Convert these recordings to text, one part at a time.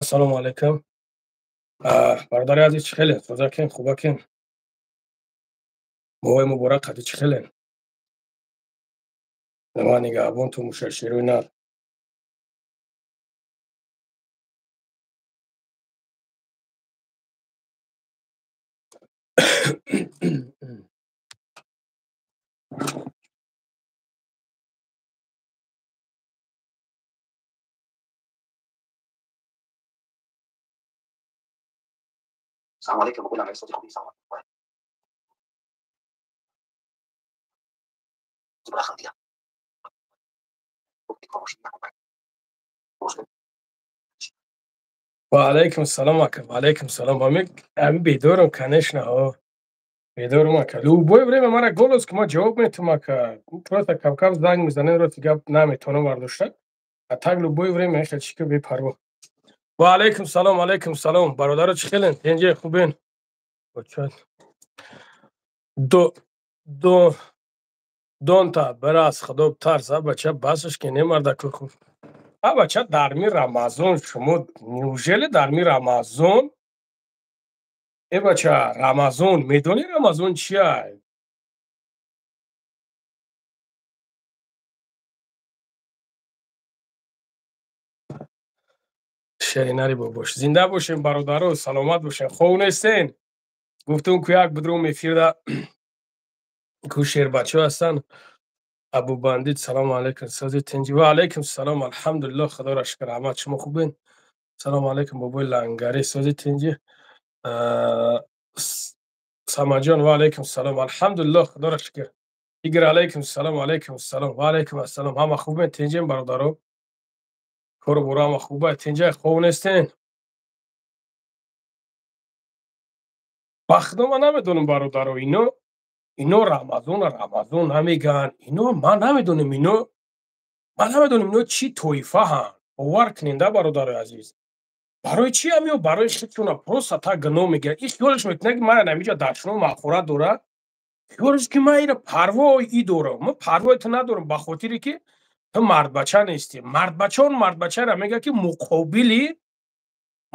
Ассалому алайкум. Бародари азиз, чӣ хеле? Созакем, хубакем? Моҳои муборак қади чӣ хеле? Ман нигаҳбон ту мушашширои нар. السلام عليكم بقول انا صديق Ва алайкум салом ака, ва алайкум салом. Ами бедорам, конечно, ҳо. Бедорам ака. Любое время мара голос ки ма ҷавоб метам ака. Просто кам-кам занг мезанем, рости гап наметавонам бардошта. А так любое время хел чӣ ки бепарво. Ва алайкум салом, алайкум салом. Бародаро чӣ хелен? Тенҷе хубен? Бочад. До до донта бира аз худо тарс, а бача басаш ки не мардаку хуб. А бача дар ми Рамазон шумо неужели дар ми Рамазон? Э бача Рамазон медони Рамазон чия? Шеринари бобош. Зинда бошем бародаро, саломат бошем. Хов нестен? Гуфтум ку як будрум эфирда ку шербачо ҳастанд. Абу Бандит, салому алайкум. Сози тинҷи. Ва алайкум салом. Алҳамдулиллоҳ, худоро шукр. Раҳмат, шумо хубен? Салому алайкум бобои Лангари, сози тинҷи. Самаҷон, ва алайкум салом. Алҳамдулиллоҳ, худоро шукр. Игор, алайкум салом, алайкум салом. Ва алайкум ассалом. Ҳама хубен? Тинҷен бародаро? Кору боро ҳама хуба? Тинҷай хов нестен? Ба худо ман намедонам бародаро, ино Рамазона Рамазон намегӯянд. Ино ман намедонам, ино ман намедонам ино чӣ тоифаҳанд. Бовар куненда бародарои азиз. Барои чӣ ам ё барои худшона просто так гуноҳ мегиранд. Ин хиёлаш мекунад ки ман ҳаминҷа дашном махорат дорад. Хиёлаш ки ман ира парвои и дорам. Ман парвои ту надорам ба хотире ки ту мардбача нестӣ. Мардбача он мардбачаро мегӯяд ки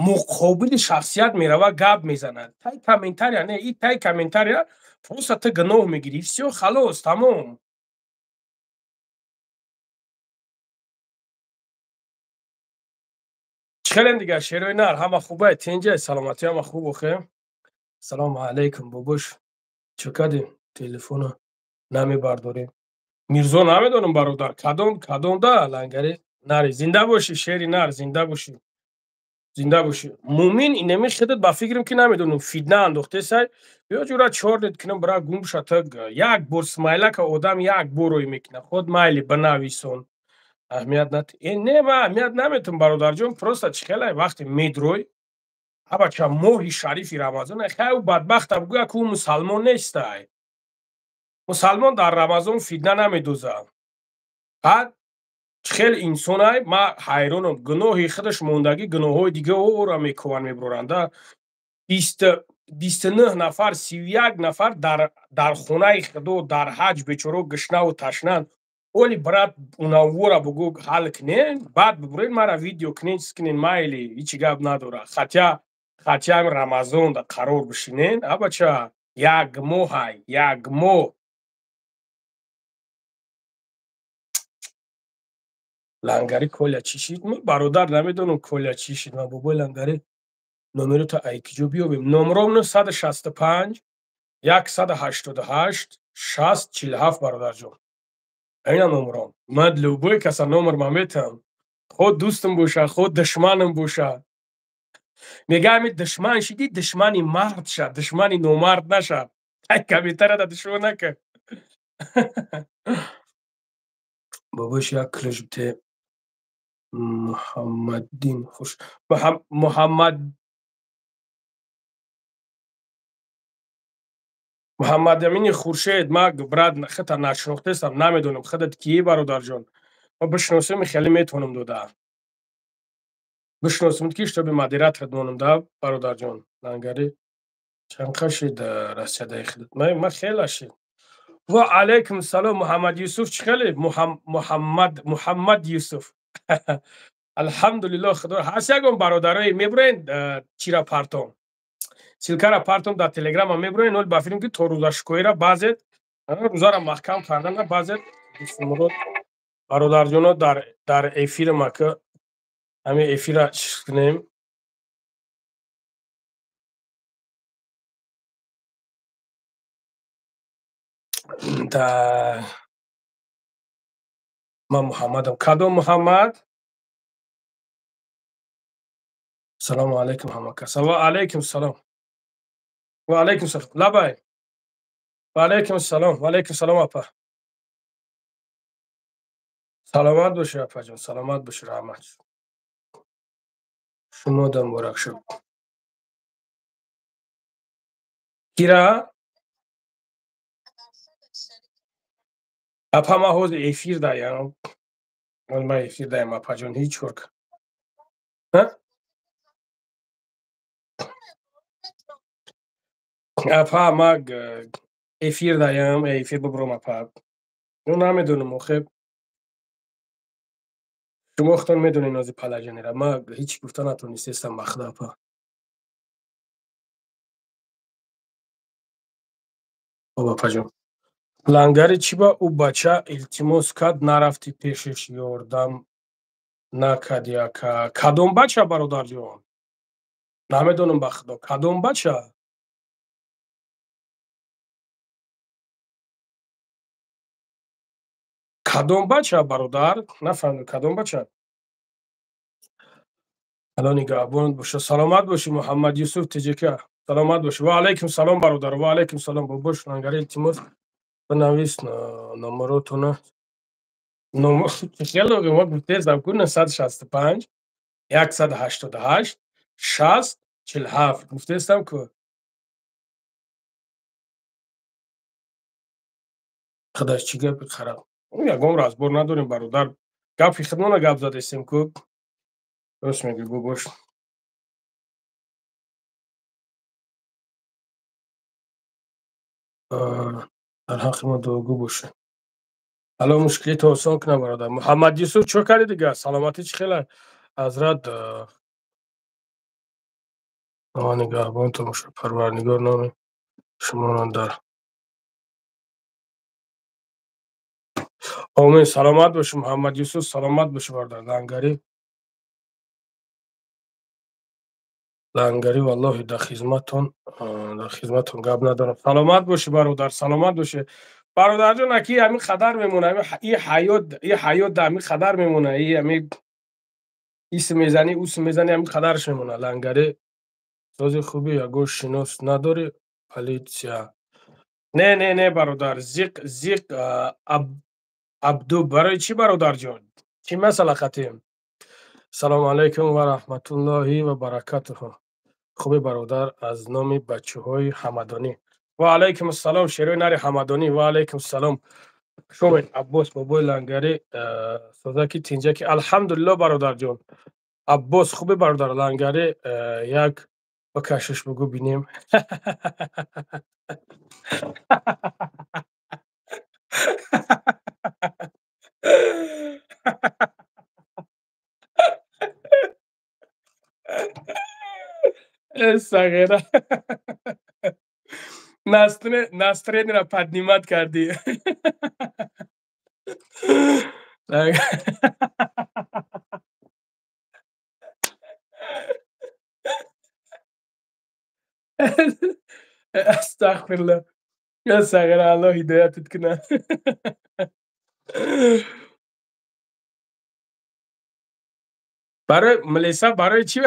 муқобили шахсият мерава гап мезанад. Тай комментария не, и тай комментария просто ту гуноҳ мегирӣ. Всё, халос, тамом. Чӣ хелем дигар шерои нар, ҳама хубай, тинҷай, саломатӣ ҳама хуб охе. Салому алайкум бобош. Чӣ кардем? Телефона намебардорем. Мирзо намедонам бародар, кадом кадом да лангари нари. Зинда бошӣ шери нар, зинда бошӣ. Зинда бошӣ. Мумин инеми худат ба фикрам ки намедонам фитна андохтесай. Биё ҷура чор нет кунам бира гум шата як бор смайлака одам як бор рӯй мекунад. Худ майли бинависон. Аҳамият нат. Э не ма аҳамият наметам бародарҷон, просто чӣ хелай вақте медрой абача моҳи шарифи Рамазон, хай ӯ бадбахта бигӯя ки ӯ мусалмон нестай. Мусалмон дар Рамазон фитна намедозад. Баъд чӣ хел инсонай, ман ҳайронам, гуноҳи худаш мондагӣ гуноҳҳои дига ӯро мекуванд мебуранда. 29 нафар, 31 нафар дар хонаи худо, дар ҳаҷ бечоро гушнаву ташнанд. Оли брат унавора бугӯ ҳал кунен, баъд бибурен мара видео кунен, чиз кунен, майли, ҳичи гап надора. Хотя Рамазон да қарор бишинен, абача як моҳай, як моҳ. Лангари Коля чӣ шид? Ман бародар намедонам Коля чӣ шид. Ман бобои Лангари номерота айкиҷо биёбем. Номром 965 188 60 47 бародарҷон. Айна номром. Ман любой каса номер ман метам. Худ дӯстам боша, худ душманам боша. Мега ами душман шиди, душмани мард ша, душмани номард наша. Ай комментария да душман нака. Бобош як ключ бите. Муҳаммаддин хуш. Муҳаммадамини Хуршед, ма брат хата нашинохтестам, намедонам худат кии бародарҷон. Ма бишносем хеле метавонам дода. Бишносем ки чтобы модератор монам да бародарҷон. Лангари чанд қашид Россиядаи худат. Ма хела шид. Ва алайкум салом Муҳаммад Юсуф чӣ хеле? Муҳаммад Юсуф. Алҳамдулиллоҳ, худо ҳаст. Ягон бародарое мебуроен, чира партом, ссылка ра партом дар Телеграма мебуроен. Нол ба филм ки то рӯзашукоира баъзе рӯзара маҳкам кардана, баъзе дӯстмурод бародарҷоно дар эфирма ки ҳамин эфира чиз кунем. Та ман Муҳаммадам. Кадом Муҳаммад? Салому алайкум ҳама кас. Ва алайкум салом, ва алайкум салом, лабай, ва алайкум салом, ва алайкум салом апа. Саломат бошед, апаҷон, саломат бошед, раҳмат. Шумо да муборак шуд. Кира апа, ман ҳозир эфир даям, ман эфир даям, апаҷон, ҳеҷ кор. Апа, ма эфир даям, эфир бубурам, апа. Ну, намедонам, охе шумо худтон медонед нози палаҷанера. Ма ҳеҷ гуфта натонистестам ба худо, апа. Хоб, апаҷон, лангари чӣ ба ӯ бача илтимос кард, нарафтӣ пешаш, ёрдам накарди, ака? Кадом бача, бародарҷон? Намедонам ба худо, кадом бача? Кадом бача, бародар? Нафаҳмидам, кадом бача. Алло нигаҳбонат боша, саломат бошӣ. Муҳаммад Юсуф Тҷк, саломат бошӣ. Ва алайкум салом, бародар, ва алайкум салом. Бобош лангари, илтимос, бинавис номеротона. Хеле ма гуфтесам ку: 965 188 60 47 гуфтестам ку. Худаш, чӣ гапи хараб? Ягон разбор надорем, бародар, гапи худмона гап задестем ку. Рост мегӯӣ, бобош. Дар ҳаққи мо дуогӯ бошед. Алло мушкилито осон кунад, бародар. Муҳаммад Юсуф, чӣ кардӣ дига? Саломатӣ чӣ хела, ҳазрат? Алло нигаҳбонтон бошад, Парвардигор номи шуморо дар омин. Саломат бошӣ, Муҳаммад Юсуф, саломат бошӣ, бародар. Лангарӣ, лангарӣ, валлоҳи, дар хизматон, дар хизматон гап надорам. Саломат бошӣ, бародар, саломат бошӣ, бародарҷон. Аки ҳамин қадар мемона и ҳаёт, и ҳаёт да ҳамин қадар мемона, и ҳамин ис мезанӣ, ус мезанӣ, ҳамин қадарш мемона. Лангарӣ, сози хуби, ягон шинос надорӣ полиция? Не, не, не, бародар, зиқ зиқ Абду, барои чӣ, бародарҷон, чӣ масъала қатем? Салому алайкум ва раҳматуллоҳи ва баракатуҳу. Хуби, бародар? Аз номи бачаҳои Ҳамадонӣ. Ва алайкум ассалом, шерои нари Ҳамадонӣ, ва алайкум салом. Шомед, Аббос бобои лангари, созаки, тинҷаки? Алҳамдулилло, бародарҷон Аббос, хуби, бародар. Лангари, як ба кашиш бугӯ, бинем. Сағира, настроение ро поднимать кардӣ. Астағфирулло, сағира, Аллоҳ ҳидоятат кунад. Барои милиса, барои чӣ?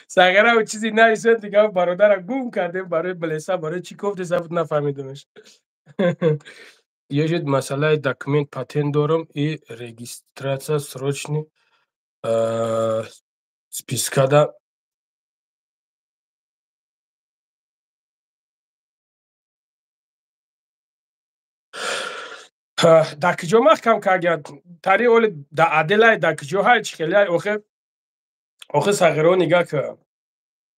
Сағира, чизи нависед дига, бародара гум кардем. Барои милиса, барои чӣ гуфти, нафаҳмидамаш. Ежед масъалаи документ, патент дорам и регистрация срочный списка да. Дар куҷо маҳкам кардиянд? Тари оли да аделай, дар куҷо ҳай, чӣ хелай охе? Охи сағиро нигаҳ ка.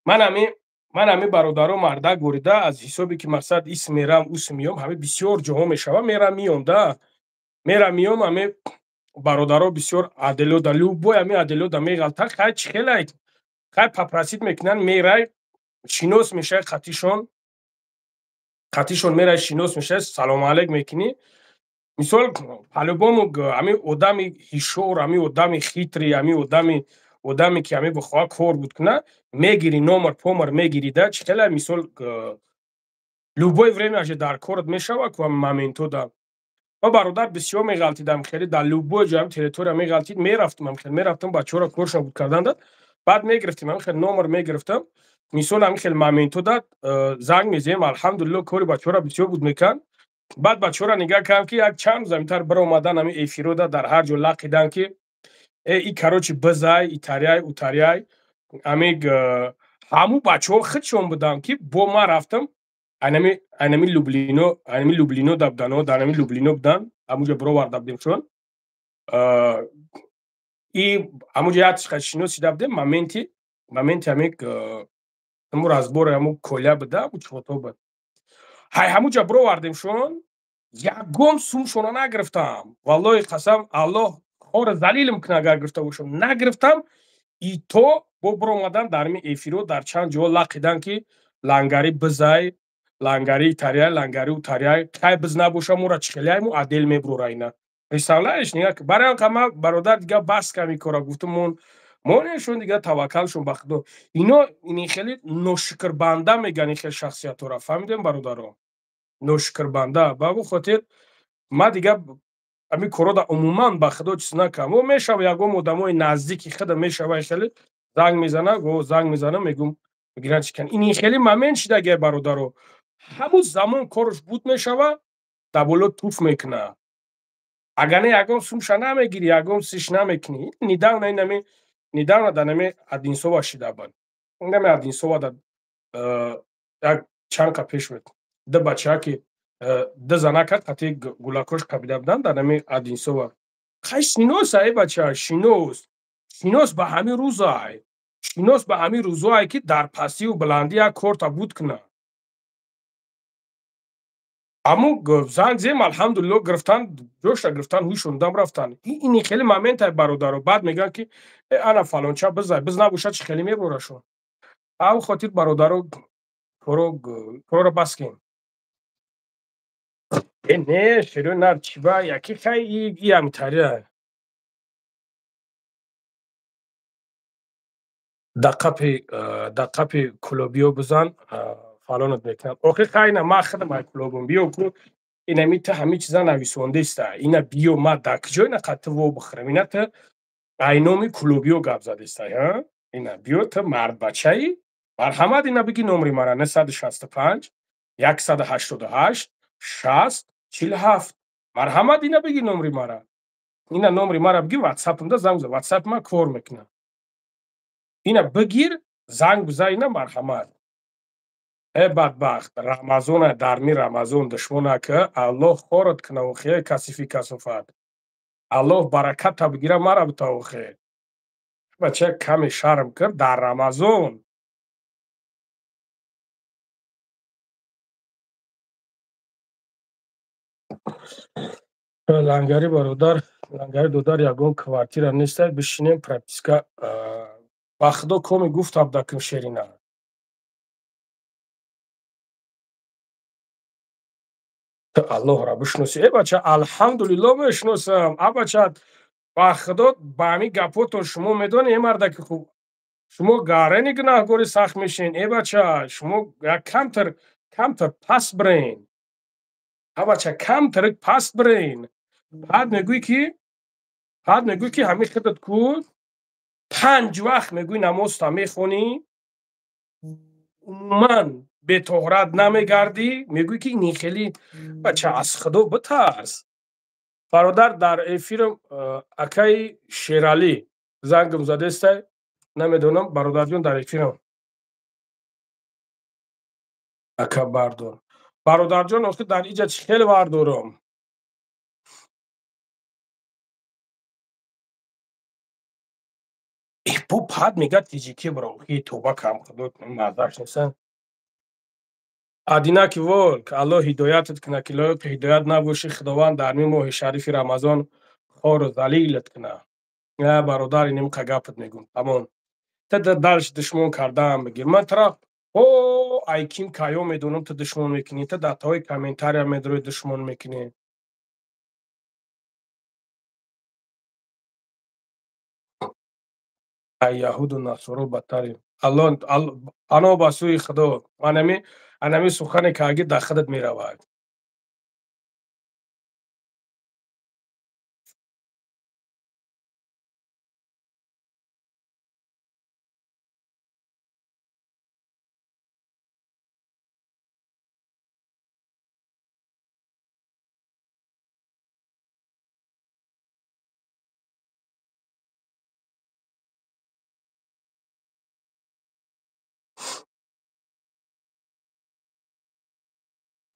Ман ҳами бародаро мардак бурида аз ҳисобе ки мақсад ис мерам, ус миём, ҳами бисёр ҷоҳо мешава, мерам миём да. Мерам миём, ҳами бародаро бисёр аделода, любой ҳами аделода меғалта, хай чӣ хелай, хай попросить мекунанд, мерай, шинос мешавӣ қатишон, қатишон мерай, шинос мешавӣ, салому алейк мекунӣ. Мисол, по-любому ҳами одами ҳишор, ҳами одами хитрый, ҳами одаме ки ҳами бихоҳад кор буд куна, мегири номер помер мегири да, чӣ хелай, мисол, любое время аже дар корат мешава ку ҳами моментода. Ма бародар бисёр меғалтидам, хеле дар любой ҷо ҳами территория меғалтид, мерафтам, хел мерафтам, бачаҳоро коршон буд кардан дад, баъд мегирифтем, ҳами хел номер мегирифтам, мисол, ҳами хел моментода занг мезанем, алҳамдулилло, кори бачаҳоро бисёр буд мекард. Баъд бачаҳоро нигаҳ кардам, ки як чанд рӯз ҳамитар биромадан, ҳами эфирода дар ҳар ҷо лақидан, ки э и короче бизай, итаряй, утаряй, ҳами ҳаму бачаҳо худшон будам, ки бо ман рафтам, айнами Люблино, айнами Люблино да будан, дар ҳами Люблино будан, ҳамуҷо бироварда будемшон. И ҳамуҷо як шинос шида будем, моменти ҳами ҳаму разбори ҳаму коля буда, ҳаму чото буд. Ҳай, ҳамуҷа бировардемшон, ягон сумшона нагирифтам. Валлоҳи қасам, Аллоҳ хора залилм кунад, агар гирифта бошам. Нагирифтам, и то бо биромадан дар ҳами эфиро дар чанд ҷо лақидан, ки лангари бизай, лангари итаряй, лангари утаряй, кай биз набоша, мора чӣ хелияй мо отдел мебурора ина. Представляешь, нигаҳ, барои ҳам ма бародар дига бас ками кора гуфтум, мон монешон дига, таваккалшон ба Худо. Ино ини хеле ношукрбанда меган ин хел шахсиятҳоро, фаҳмидем, бародаро? Ношукрбанда. Ба ҳамун хотир ма дига ҳамин корро умуман ба Худо чиз накардам. О мешава, ягон одамои наздики худа мешава, хеле занг мезана, го занг мезана, мегум, мегиранд, чӣ кан. Ин хеле момент шидаги, бародаро, ҳамун замон корш буд мешава, дар боло туф мекуна. Агар не, ягон сумша намегирӣ, ягон сиш намекунӣ. Недавно инами недавно дар нами Одинсова шида буд. Нами Одинсова дар як чанд қа пеш буд. Ду бачаа ки ду занака қати гулакош қабида буданд дар нами Одинсова. Хай, шинос ай бача, шинос. Шинос ба ҳамин рӯзай. Шинос ба ҳамин рӯзое ки дар пастиву баландӣ як корта буд кунад. Аммо занг зем, алҳамдулилло, гирифтан, ҷошта гирифтан, ҳушондам рафтан. Ини хеле моментай, бародаро, баъд мегӯянд, ки э ана фалонча бизай, биз набошад, чӣ хеле меборашон. Ҳамн хотир, бародаро, корро бас кунем. Э не, шеро нар чиба, яки хай и ҳамитария. Дар қапи кулобиё бизан, фалонат мекунад. Охи хайна ма худам ай кулобам, биё ку инами ту ҳами чиза нависондаиста. Ина биё, ма дар куҷо ина қад ту во бихӯрам? Ина ту ай номи кулобиё гап задистай, ҳа? Ина биё, ту мардбачаӣ, марҳамат, ина биги номри мара 965 188 60 47. Марҳамат, ина биги номри мара. Ина номри мара биги, ватсапмда занг бизан, ватсап ма кор мекунад. Ина бигир, занг бизан, ина марҳамат. Э бадбахт, Рамазона, дарми Рамазон душмона ка Аллоҳ хорат куна, охе касифи касофат. Аллоҳ бараката бигира, мара бита, охе. Бача, каме шарм кар дар Рамазон. Лангари бародар, лангари додар, ягон квартира нестай, бишинем прописка. Ба Худо, коми гуфт абдаким шерина. Аллоҳро бишносӣ. Э бача, алҳамдулилло, мешиносам. А бача, ба Худо, ба ҳамин гапотон шумо медонед, э мардаки хуб, шумо гарани гунаҳгори сахт мешин. Э бача, шумо як камтар паст бирен. А бача, камтар паст бирен. Баъд мегӯӣ ки ҳамин худат ку панҷ вақт мегӯӣ намозта мехонӣ, умуман бетоҳрат намегардӣ, мегӯӣ ки ин хеле, бача, аз Худо битарс. Бародар, дар эфирам акаи Шералӣ зангам задестай, намедонам, бародарҷон, дар эфирам. Ака, бардор. Бародарҷон, охир дар иҷа чӣ хеле вардорам? Бо пад мегӯяд тиҷикӣ бро, хи тоба кам худо маззаш неста. Адинаки волк, Аллоҳ ҳидоятат кунад, ки лоиқи ҳидоят набошӣ, Худованд дар ин моҳи шарифи Рамазон хору залилат кунад. На бародар, иним қа гапат мегӯм. Тамом. Та дальше душмон кардаам бигир. Ман тара о айким каё медонам, ту душмон мекунӣ, ту дар таҳои комментария медрои душмон мекунӣ. Ай яҳуду насоро бадтарем. Аллоҳ паноҳ ба сӯи Худо. Анами сухане ки аги дар худат меравад.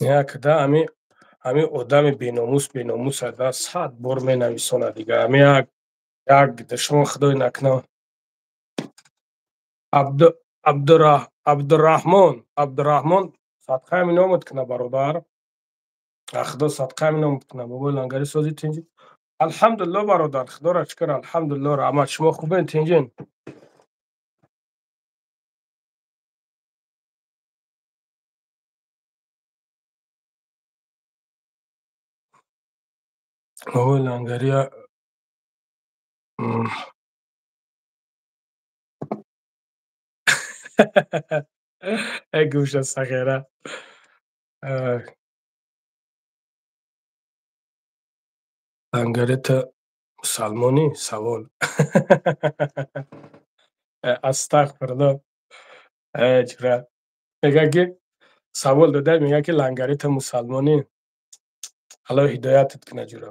Якда ами одами беномус беномус ада 100 бор менависонад дига. Ами як душмон худой накна. Абдурраҳмон садқаи миномад куна бародар. Худо садқаи миномад куна. Бобои лангари сози тинҷи. Алҳамдулиллоҳ бародар, Худоро шукр, алҳамдулиллоҳ, раҳмат. Шумо хубен тинҷин? Бобои лангария эй гӯша сағира. Лангари ту мусалмонӣ? Савол. Астағфируллоҳ. Ҷура. Мегӯяд ки савол дода, мегӯяд ки лангари ту мусалмонӣ? Аллоҳ ҳидоятат кунад ҷура.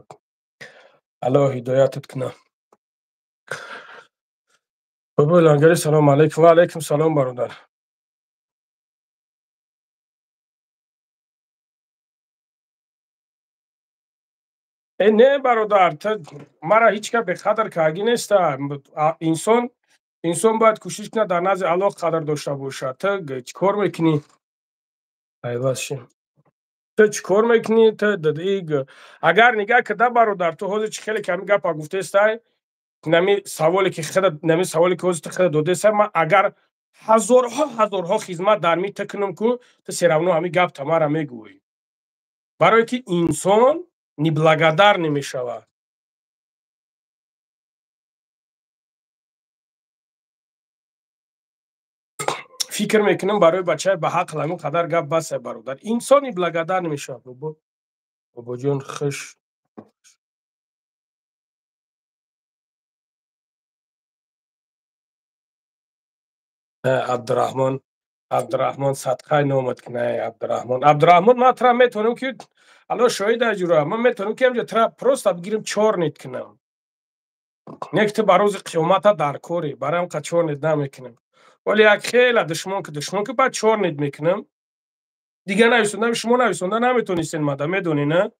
Аллоҳ ҳидоятат кунад. Бобои лангари салому алайкум. Ва алайкум салом бародар. Э не бародар, мара ҳеҷ кас беқадр кардагӣ неста. Инсон бояд кӯшиш кунад дар назди Аллоҳ қадр дошта бошад. Ту чӣ кор мекунӣ? Пайваст ши. Ту чӣ кор мекунӣ? Ту агар нигаҳ карда бародар, ту ҳозир чӣ хеле ками гапа гуфтестай, нами саволе ки худа, нами саволе ки ҳозир ту худа додестай, ман агар ҳазорҳо ҳазорҳо хизмат дар ми ту кунам ку, ту всё равно ҳамин гап та мара мегӯӣ. Барое ки инсон неблагодарный мешавад. Фикр мекунам барои бачаи ба ҳақл ҳамин қадар гап басай бародар. Инсон неблагодарный мешавад. Бобо, бобоҷон хуш. Абдурраҳмон, Абдурраҳмон садқаи номат кунай Абдурраҳмон. Абдурраҳмон ман тра метавонам ки Аллоҳ шоҳид аҷура, ман метавонам ки ҳамҷо тра просто бигирам чорнит кунам. Не ки ту ба рӯзи қиёмата дар корӣ, барои ҳам қа чорнит намекунам. Вале як хела душмон ки баъд чорнит мекунам. Дигар нависонда, шумо нависонда наметонистен мада, медонӣ, на?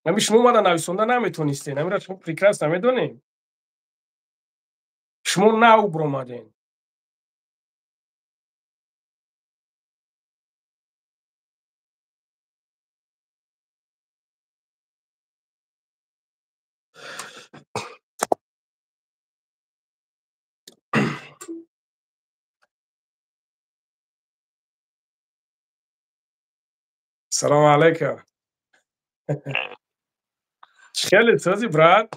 Ами шумо мада нависонда наметонистен. Амира шумо прекрасно медонед. Шумо нав бромаден. Салому алайкум. Хеле сози брат?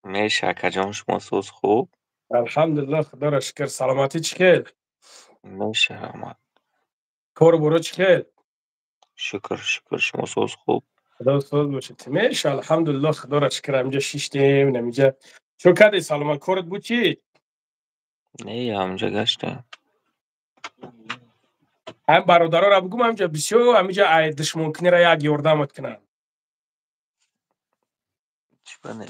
Меша акаҷон, шумо соз хуб? Алҳамдулиллоҳ, худоро шукр. Саломатӣ чӣ хел? Меша раҳмат. Кору боро чӣ хел? Шукр, шукр, шумо соз хуб? Худо соз бошед. Меша алҳамдулиллоҳ, худоро шукр. Ҳаминҷа шиштем, ҳаминҷа. Чӣ кардӣ саломат? Корат буд чӣ? Не, ҳаминҷа гаштем. Ҳам бародароро бигӯм ҳаминҷа бисёр ҳаминҷа ай душмонкуниро як ёрдамат кунанд. Чӣ бане?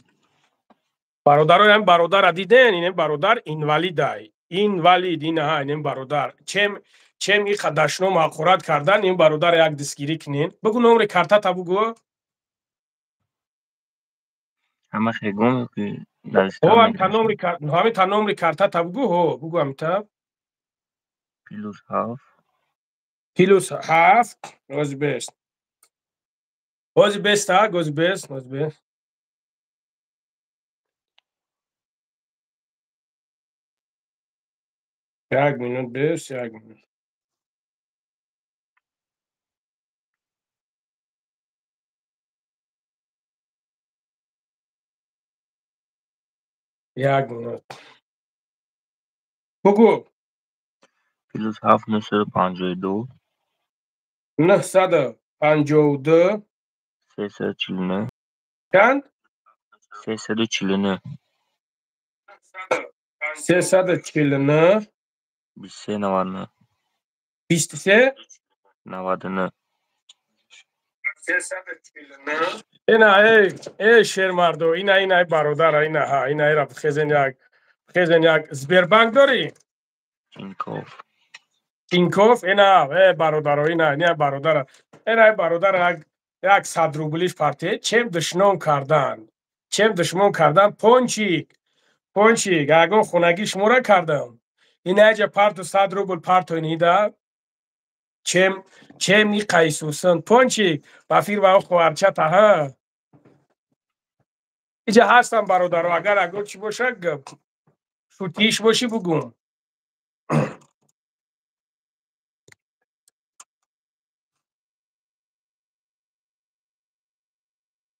Бародаро, ҳам бародарро диден, ин бародар инвалидай. Инвалид, ин ҳа, ин бародар. Чем иқа дашном ҳақорат кардан, ин бародар як дастгирӣ кунен. Бигӯ номри картата бугӯ. Ҳама хегум ки Ҳамин та номри картата бугӯ, ҳо, бугӯ ҳамита. +7. +7, ҳози бест. Ҳози бест, так, ҳози бест, ҳози бест. Як минут бест, як минут. Як минут. Бугӯ. +7 952. 952. 349. Чанд? 349. 349. 23 99. 23? 99. Ина, эй, эй, шермардо, ина, ина, бародара, ина, ҳа, ина, ира, хезен як, хезен як. Сбербанк дорӣ? Тинькофф. Тинькофф, ина, э, бародаро, ина, ина, бародара. Ина, бародара, як, як 100 рублиш партия. Чем душмон кардан? Чем душмон кардан? Пончик, пончик, ягон хонагӣ шумора кардам. Ина, аҷа парту 100 рубл парту инида. Чем, чем иқайсусан? Пончик, ба фирма хоҳарчата, ҳа. Иҷа ҳастам, бародаро, агар агар чӣ бошад, шутиш бошӣ бугум.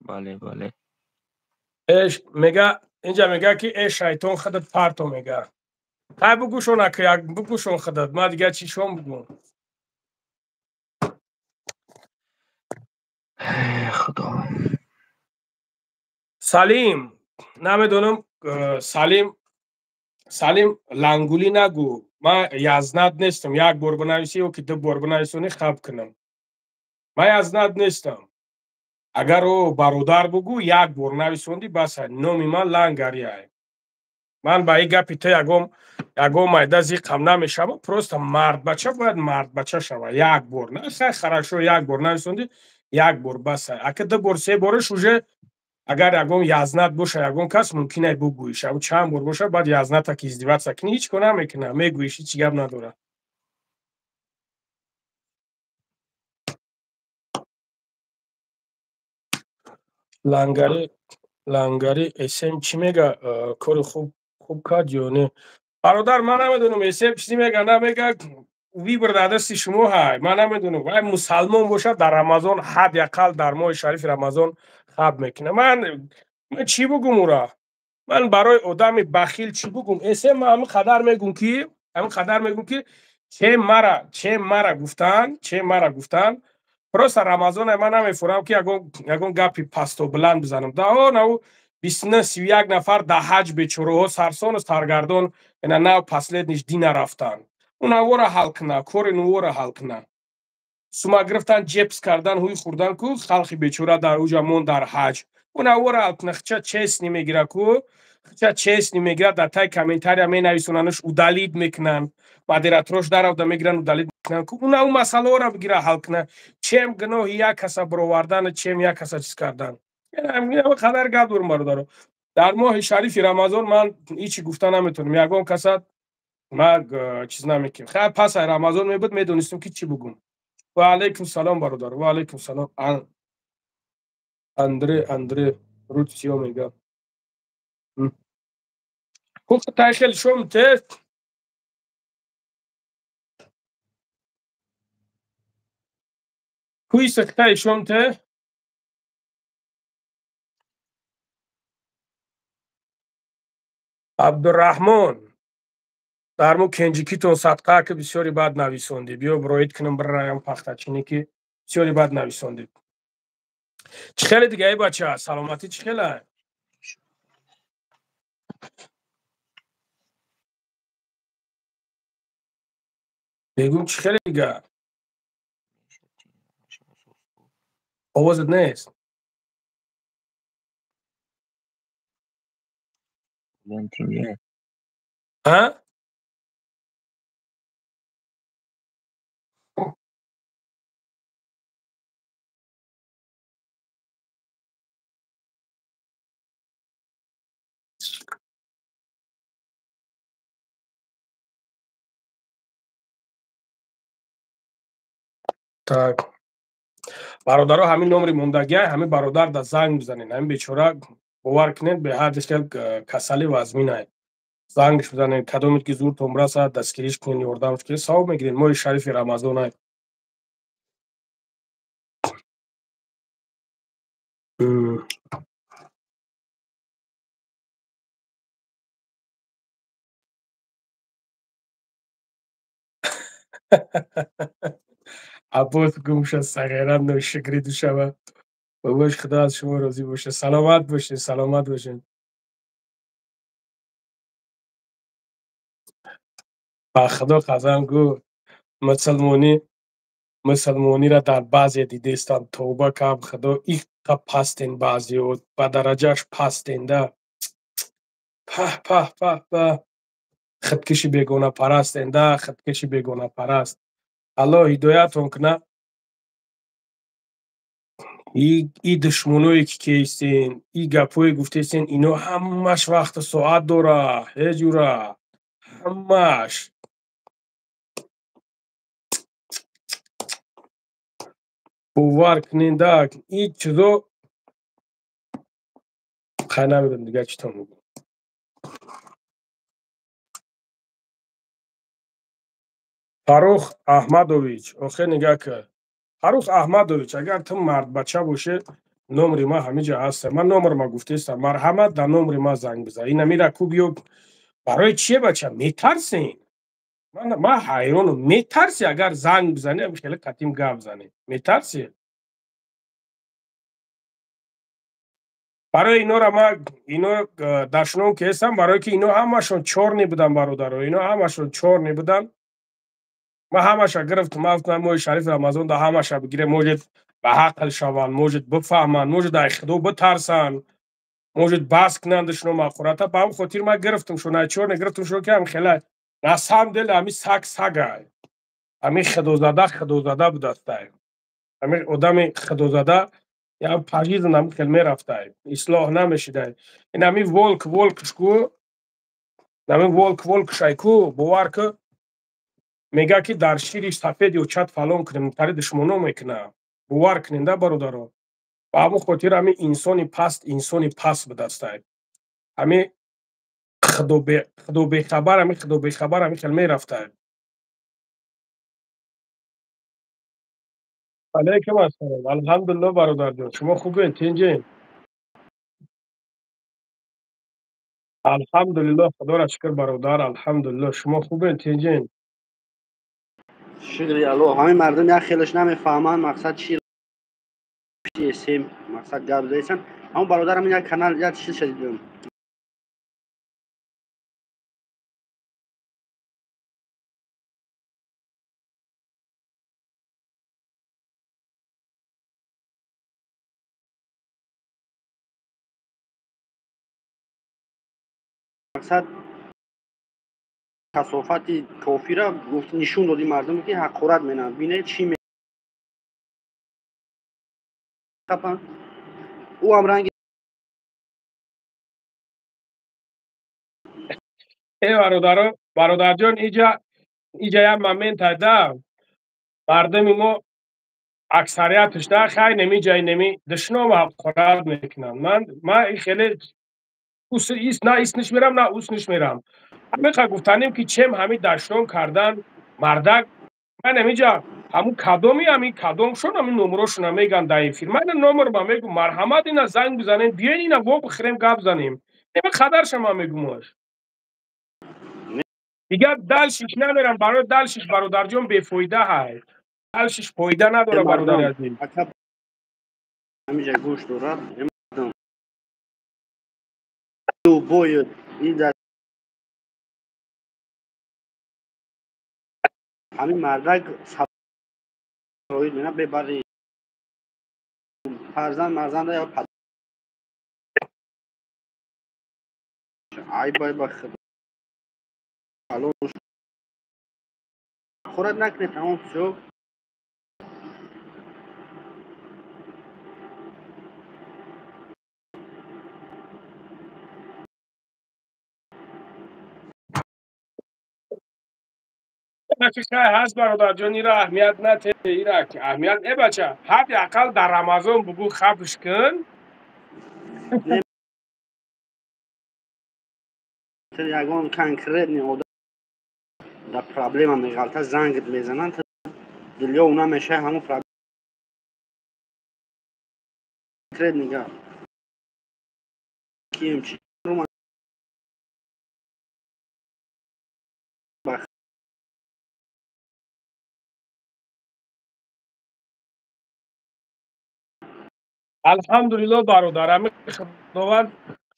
Бале, бале. Эш, мега, инҷа мега ки э шайтон худат парто мега. Ҳай бугӯшон ака, як бугӯшон худат, ман дигар чӣ шон бугум? Худо. Салим, намедонам, Салим, Салим лангулӣ нагӯ. Ман язнат нестам. Як бор бинависӣ ё ки ду бор бинависонӣ хаб кунам. Ман язнат нестам. Агар о бародар бугӯ, як бор нависондӣ бас, номи ман лангариай. Ман ба ин гапи ту ягон ягон майда зиқам намешавам, просто мардбача бояд мардбача шавад. Як бор. На, хай хорошо, як бор нависондӣ, як бор бас. Ака ду бор, се бораш уже агар ягон язнат боша, ягон кас мумкин ай бугӯиш. Ав чанд бор боша, баъд язната ки издеваться кунӣ, ҳеҷ кор намекуна, мегӯиш, ҳеҷ гап надорад. Лангари, лангари СМ чӣ мега? Кори хуб, хуб кард ё не? Бародар, ман намедонам СМ чӣ мега, намега, выбор дар дасти шумо ҳай. Ман намедонам. Вай мусалмон бошад, дар Рамазон ҳадди ақал дар моҳи шарифи Рамазон хаб мекунад. Ман чӣ бугум ура? Ман барои одами бахил чӣ бугум? СМ ман ҳамин қадар мегум ки, ҳамин қадар мегум ки чем мара гуфтан, чем мара гуфтан. Просто Рамазон ман намефурам ки ягон ягон гапи пасту баланд бизанам. Да нав 29 31 нафар дар ҳаҷ бечораҳо сарсону саргардон ина нав последниш дина рафтан. Унавора ҳал куна, кори нувора ҳал куна. Сума гирифтан, ҷепс кардан, ҳуй хӯрдан ку халқи бечора дар уҷа мон дар ҳаҷ. Унавора ҳал куна, хича честни мегира ку, хича честни мегира, дар таи комментария менависонанаш удалить мекунанд. Модераторош даравда мегиранд, удалить мекунанд ку. Уна у масъалаҳоро бигира ҳал куна. Чем гуноҳи як каса баровардан, чем як каса чиз кардан. Қадар гап дорам, бародаро. Дар моҳи шарифи Рамазон ман ҳечи гуфта наметавонам. Ягон каса ман чиз намекунам. Хайр, пас ай Рамазон мебуд, медонистам ки чӣ бугум. Ва алайкум салом, бародар. Ва алайкум салом. Андре, Андре Рутсио мега. Хуб, тай хеле шом те. Куи сахтай шом те? Абдурраҳмон, дар мо кенҷикитон садқа ки бисёри бад нависондӣ. Биё бироид кунам бираям пахтачинӣ ки бисёри бад нависондӣ. Чӣ хеле дига эй бача, саломатӣ чӣ хела? Бегум чӣ хеле дига? Овозат нест. Ҳа? Так. Бародаро, ҳамин номери мондагия, ҳамин бародар да занг бизанед. Ҳамин бечора, бовар кунед, беҳад хел касали вазминай. Зангш бизанед, кадомед ки зуртон расад, дастгириш кунед, ёрдамш кунед, савоб мегиред. Моҳи шарифи Рамазонай. Аббос гум шуд, сағира ношукрӣ душава. Бобош, Худо аз шумо розӣ бошад. Саломат бошед, саломат бошед. Ба Худо қасам, гӯ мусулмонӣ, мусулмониро дар баъзе дидестам. Тавба кам, Худо, иққа пастен баъзеҳо, ба дараҷааш пастен да. Паҳ, паҳ, паҳ, паҳ. Худкиши бегонапарастен да, худкиши бегонапараст. Аллоҳ ҳидоятон кунад. И душмоное ки кестен, и гапҳое гуфтестен, ино ҳамаш вақту соат дора, ҳеҷура ҳамаш. Бовар кунед да, ин чизо хай намедонам дигар чӣ то мегӯям. Фаррух Аҳмадович, охир нигаҳ кар. Фаррух Аҳмадович, агар ту мардбача бошӣ, номери ман ҳамиҷа ҳаста. Ман номерма гуфтестам, марҳамат, дар номери ман занг бизан. Ина мира ку биё. Барои чие, бача? Метарсен? Ман ҳайронам. Метарси, агар занг бизанӣ, хеле қатим гап занӣ. Метарси? Барои инора ман ино дашном кестам, барое ки ино ҳамашон чорни будан, бародаро. Ино ҳамашон чорни будан. Ман ҳамаша гирифтам, ман гуфтам, моҳи шарифи Рамазон да ҳамаша бигирем, может ба ҳақл шаванд, может бифаҳманд, может ай Худо битарсанд, может бас кунанд душном ҳақората. Ба ҳамин хотир ман гирифтам шон, ай чорне гирифтам шон, ки ҳам хела на самом деле ҳамин саг сагай. Ҳамин худозада худозада будастай. Ҳамин одами худозада я пажизн ҳамин хел мерафтай, ислоҳ намешидай. Ин ҳамин волк волкш ку, ҳамин волк волкшай ку, бовар ку, мега ки дар шири сафед ё чат фалон кунем, тари душмоно мекуна. Бовар кунем да, бародаро. Ба ҳамон хотир ҳамин инсони паст инсони паст будастай. Ҳамин худобехабар, ҳамин худобехабар ҳамин хел мерафтай. Алайкум ассалом. Алҳамдулиллоҳ, бародарҷон. Шумо хубед, тинҷед? Алҳамдулиллоҳ, Худоро шукр, бародар, алҳамдулиллоҳ. Шумо хубед, тинҷед? Шукри Аллоҳ. Ҳамин мардум як хелаш намефаҳманд, мақсад чи сем, мақсад гап зайсан. Ҳамон бародарам як канал як чиз шадидам. Мақсад касофати кофира гуфт, нишон доди мардум ки ҳақорат менанд. Бинед чӣ мехапанд. Ӯ ҳам ранги Э, бародаро, бародарҷон, иҷа як момент да, мардуми мо аксариятш да хай неми ҷай неми душном ҳақорат мекунанд. Ман хеле на исниш мерам, на усниш мерам. Ҳамиқа гуфтанем ки чем ҳамин дашном кардан мардак, ман ҳамиҷа ҳамун кадоми ҳамин кадомшон ҳамин номерошона меган дар эфир. Ман номерма мегум, марҳамат, ина занг бизанем, биёен ина во бихӯрем, гап занем. Нема қадарша ман мегумаш. Дигар далшиш намерам, барои далшиш, бародарҷон, бефоида ҳай. Далшиш фоида надора, бародари азиз. Ҳамиҷа гӯш дорад. Любой ҳамин мардак сароид мена бебари фарзанд марзанда ё айб айба Худо хӯрат накунед, тамом всё. Ҳаст бародарҷон, ира аҳамият нате, ира аҳамият э бача, ҳадди ақал дар Рамазон бугӯ хабш кун. Ягон конкретный одам дар проблема меғалта, зангит мезананд, дилё уна мешавад ҳамон конкретный гап. Кием чи Алҳамдулилло бародар, ами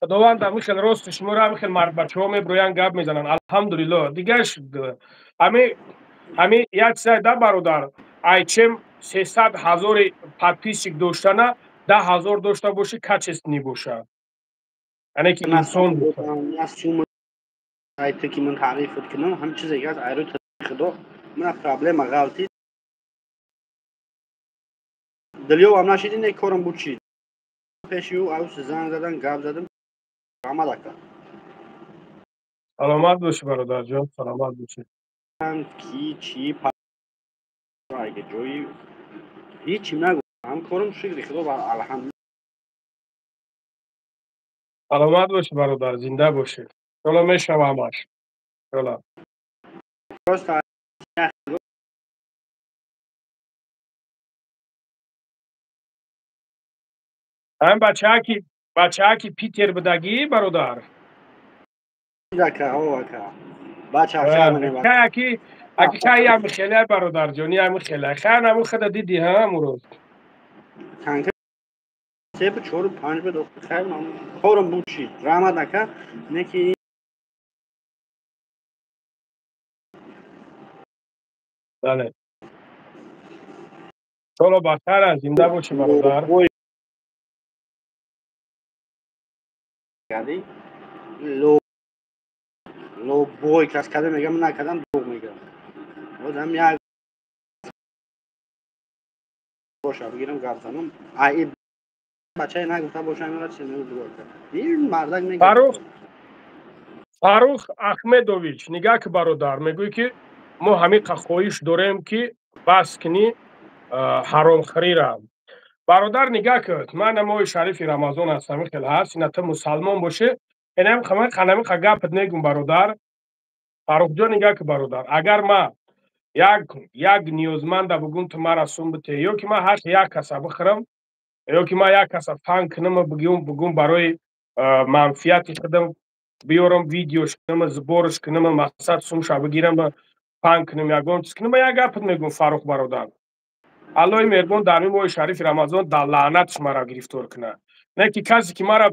Худованд ами хел рости шуморо ами хел мардбачаҳо меброянд, гап мезананд. Алҳамдулилло. Дигаш ами як чизай да бародар, айчем 300 ҳазори подписчик доштана 10 ҳазор дошта бошӣ, качественный бошад. Яъне ки инсон бошад. Ки ман таъриф кунам, ҳам чизе ки аст, айрӯ Худо, мана проблема ғалти. Дилёвам нашид, ин корам буд чи? Пеши ӯ авс занг задан, гап задам, раҳмат ака. Саломат бошӣ бародарҷон, саломат бошӣ. Ки чи ҷои ҳечи нагуфт, ҳам корам шукри Худо, алҳамдулилло. Саломат бошӣ бародар, зинда бошӣ. Иншолло мешава ҳамаш. Иншолло. Просто ҳам бачааки Питер будагӣ бародар. Аки хай ами хеле бародарҷон, ами хеле. Хай наму хада диди ҳа амурӯз. Се чор панҷ буд, хай корам буд чи. Раҳмат ака, не ки бале. Иншолло бахайр аст, зинда бошӣ бародар. Лобой кас када мегам, накардам дурӯғ мегам. Одам як боша бигирам гап занам. Ай бачае нагуфта бошам, инро чи мегӯ кард. Ин мардак мегӯяд. Фарух Ахмедович, нигаҳ ки бародар, мегӯй ки мо ҳамин хоҳиш дорем ки бас кунӣ ҳаромхӯрира. Бародар нигаҳ кун, ман моҳи шарифи Рамазон аст, ҳамин хел ҳаст, ина ту мусалмон бошӣ, инам ҳамин гапат мегӯм бародар. Фарухҷон нигаҳ кун бародар, агар ман як ниёзманда бугум ту мара сум бите, ё ки ман ҳаққи як каса бихӯрам, ё ки ман як каса фан кунам бугум барои манфиати худам биёрам видеош кунам, сборш кунам, мақсад сумша бигирам, фан кунам, ягон чиз кунам, як гапат мегӯм Фарух бародар. Аллоҳи меҳрубон дар ин моҳи шарифи Рамазон дар лаънатш маро гирифтор кунад. Не ки касе ки маро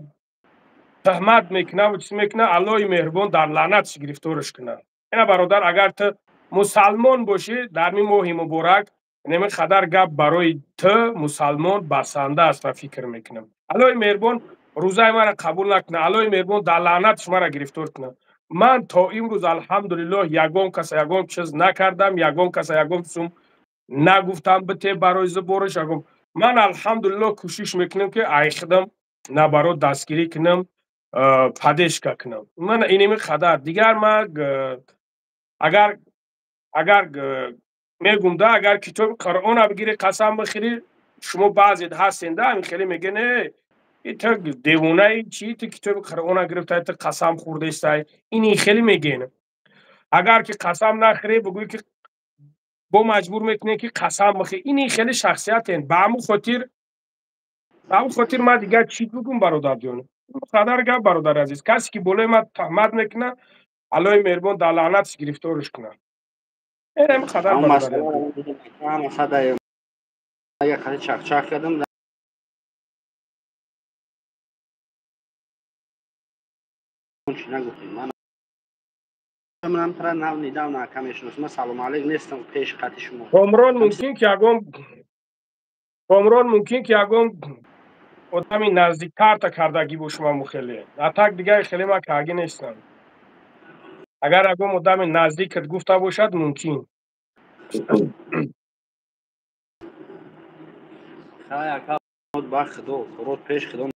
таҳмат мекунад ва чиз мекунад, Аллоҳи меҳрубон дар лаънатш гирифторш кунад. Ина бародар, агар ту мусалмон бошӣ, дар ин моҳи муборак ин қадар гап барои ту мусалмон басанда аст ва фикр мекунам. Аллоҳи меҳрубон рӯзаи маро қабул накунад, Аллоҳи меҳрубон дар лаънатш маро гирифтор кунад. Ман то имрӯз алҳамдулиллоҳ ягон каса ягон чиз накардам, ягон каса ягон сум нагуфтам бите барои сборш ягон. Ман алҳамдулиллоҳ кӯшиш мекунам ки ай худам набарот дастгирӣ кунам, поддержка кунам. Ман иними қадар. Дигар ман агар мегум да, агар китоби Қуръона бигирӣ қасам бихӯрӣ, шумо баъзе ҳастен да, ҳамин хеле мегӯянд, э ту девонаи чӣ, ту китоби Қуръона гирифтай, ту қасам хӯрдестай. Ин хеле мегӯянд. Агар ки қасам нахӯрӣ, бигӯӣ ки бо маҷбур мекунем ки қасам бихӯрӣ. Ин хеле шахсиятен. Ба ҳамон хотир ман дигар чӣ бигӯм бародарҷон? Қадар гап бародари азиз. Касе ки болои ман таҳмат мекунад, Аллоҳи меҳрубон дар лаънатш гирифторш кунад. Ин қадар бародари азиз. Чахчах кардам. Нагуфтем. Ман тра нав нидав на мешиносам. Ман салом алейк нестам пеш қати шумо. Комрон мумкин ки ягон одами наздиктарта кардагӣ бошумаму хеле. А так дигар хеле ман кардагӣ нестам. Агар ягон одами наздикат гуфта бошад, мумкин. Хай ака, ба Худо, род пеш Худо.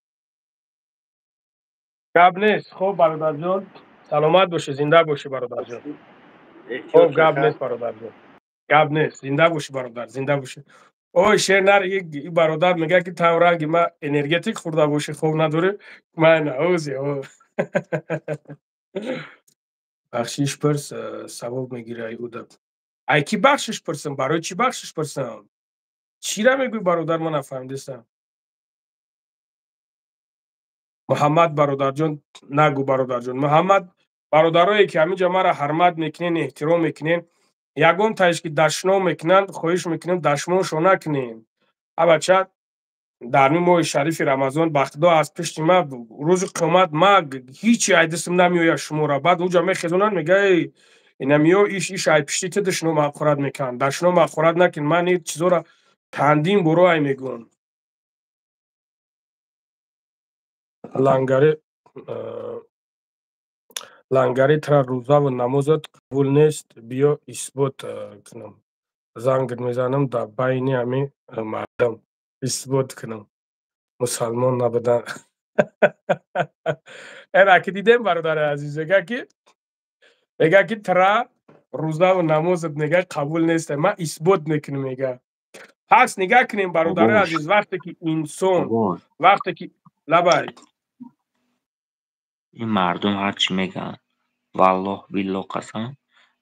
Гап нест. Хуб бародарҷон, саломат бошӣ, зинда бошӣ бародарҷон. Хоб, гап нест, бародарҷон, гап нест. Зинда бошӣ, бародар, зинда бошӣ. Ой, шернар, и бародар мегӯяд, ки там ранги ма энергетик хӯрда бошӣ, хоб надорӣ. Ман ози бахшиш пурс, савоб мегирӣ. Ай уда, ай кӣ бахшиш пурсам? Барои чӣ бахшиш пурсам? Чира мегӯӣ, бародар, ман нафаҳмидастам. Муҳаммад бародарҷон, нагӯ, бародарҷон. Муҳаммад, бародарое ки ҳаминҷа маро ҳурмат мекунен, эҳтиром мекунен, ягон таиш ки дашном мекунанд, хоҳиш мекунем, дашномшо накунен. А бача, дар ҳамин моҳи шарифи Рамазон, ба Худо, аз пишти ма рӯзи қиёмат ма ҳичи айдисм намеояд шуморо. Баъд уҷа мехезонанд, мега: инамиё иш иш ай пишти ту дашном ҳақорат мекунанд. Дашном ҳақорат накун. Ман ин чизоро чандин боро ай мегӯям. Лангари, лангари, тра рӯзаву намозат қабул нест, биё исбот кунам. Зангт мезанам, дар байни ҳамин мардам исбот кунам мусалмон набудан. Эра ки дидем, бародари азиз, мега ки тра рӯзаву намозат, мега, қабул нест, ман исбот мекунам, мега. Пас нигаҳ кунем, бародари азиз, вақте ки инсон, вақте ки, лабай. Ин мардум ҳарчи мегӯянд, валлоҳ биллоҳ қасам,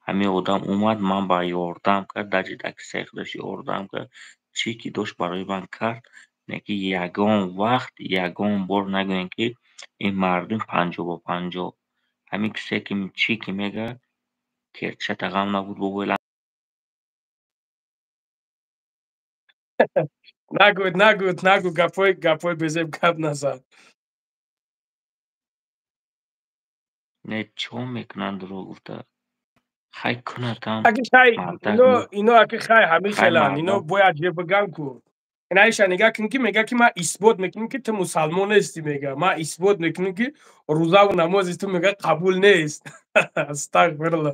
ҳамин одам омад, ман ба ёрдам кард, даҷи дар киссаи худаш ёрдам кард, чӣ ки дошт барои ман кард. Не ки ягон вақт, ягон бор нагӯем, ки ин мардум 50 ба 50. Ҳамин кисе ки чӣ ки мегӯяд, керчата ғам набуд, бобои. Нагӯ, нагӯ, нагӯ, гапҳои безеб гап назан. Не, чо мекунанд дурӯғ гуфта? Хай кунатам. Аки хай, ино аки хай ҳамин хеланд, ино бояд ҷе биган ку. Инаиша нигаҳ кун, ки мега, ки ман исбот мекунам, ки ту мусалмон нестӣ, мега, ман исбот мекунам, ки рӯзаву намози ту, мега, қабул нест. Астағфирулло,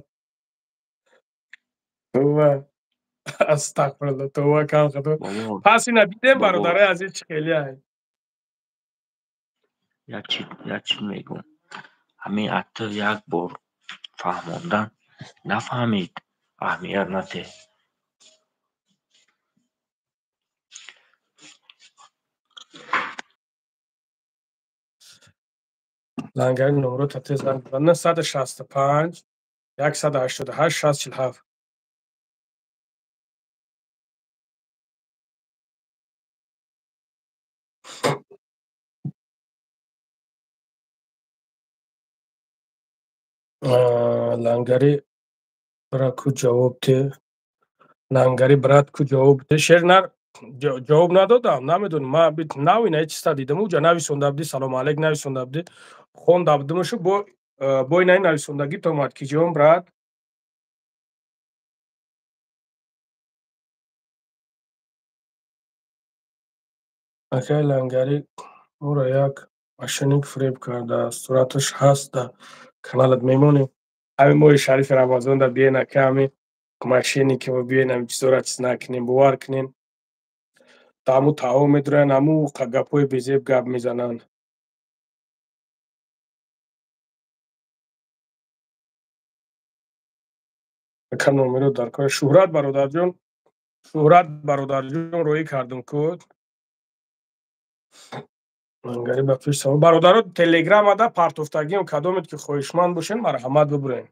товба, астағфирулло, товба кан худо. Пас ина дидем, бародарои азиз, чӣ хелиай. Як чиз мегӯм: ҳамин атто як бор фаҳмондан нафаҳмид, аҳамият надиҳ. Лангари, номро тез занг: 965 188 60 47. Лангари, бра, ку ҷавоб те. Лангари, брат, ку ҷавоб те. Шернар, ҷавоб надодам, намедонам. Ма нав ина чиста дидам, уҷа нависонда будӣ, салому алейк нависонда будӣ, хонда будимашу, бо инаи нависондагит омад. Ки ҷон, брат? Акай Лангари, моро як мошенник фиреб кардааст, сураташ ҳаст, дар каналат мемонем. Ҳамин моҳи шарифи Рамазонда биен, ака, ҳамин мошенникиво биен, ҳамин чизоро чиз накунем, бовар кунем. Ҳаму таҳо медуранд, ҳаму гапҳои безеб гап мезананд. Ака, номеро дар кор. Шӯҳрат бародарҷон, Шӯҳрат бародарҷон, роҳӣ кардум ку. Лангари, ба пеш савол. Бародаро, телеграмада партофтагиам, кадомед ки хоҳишманд бошед, марҳамат, бибурен.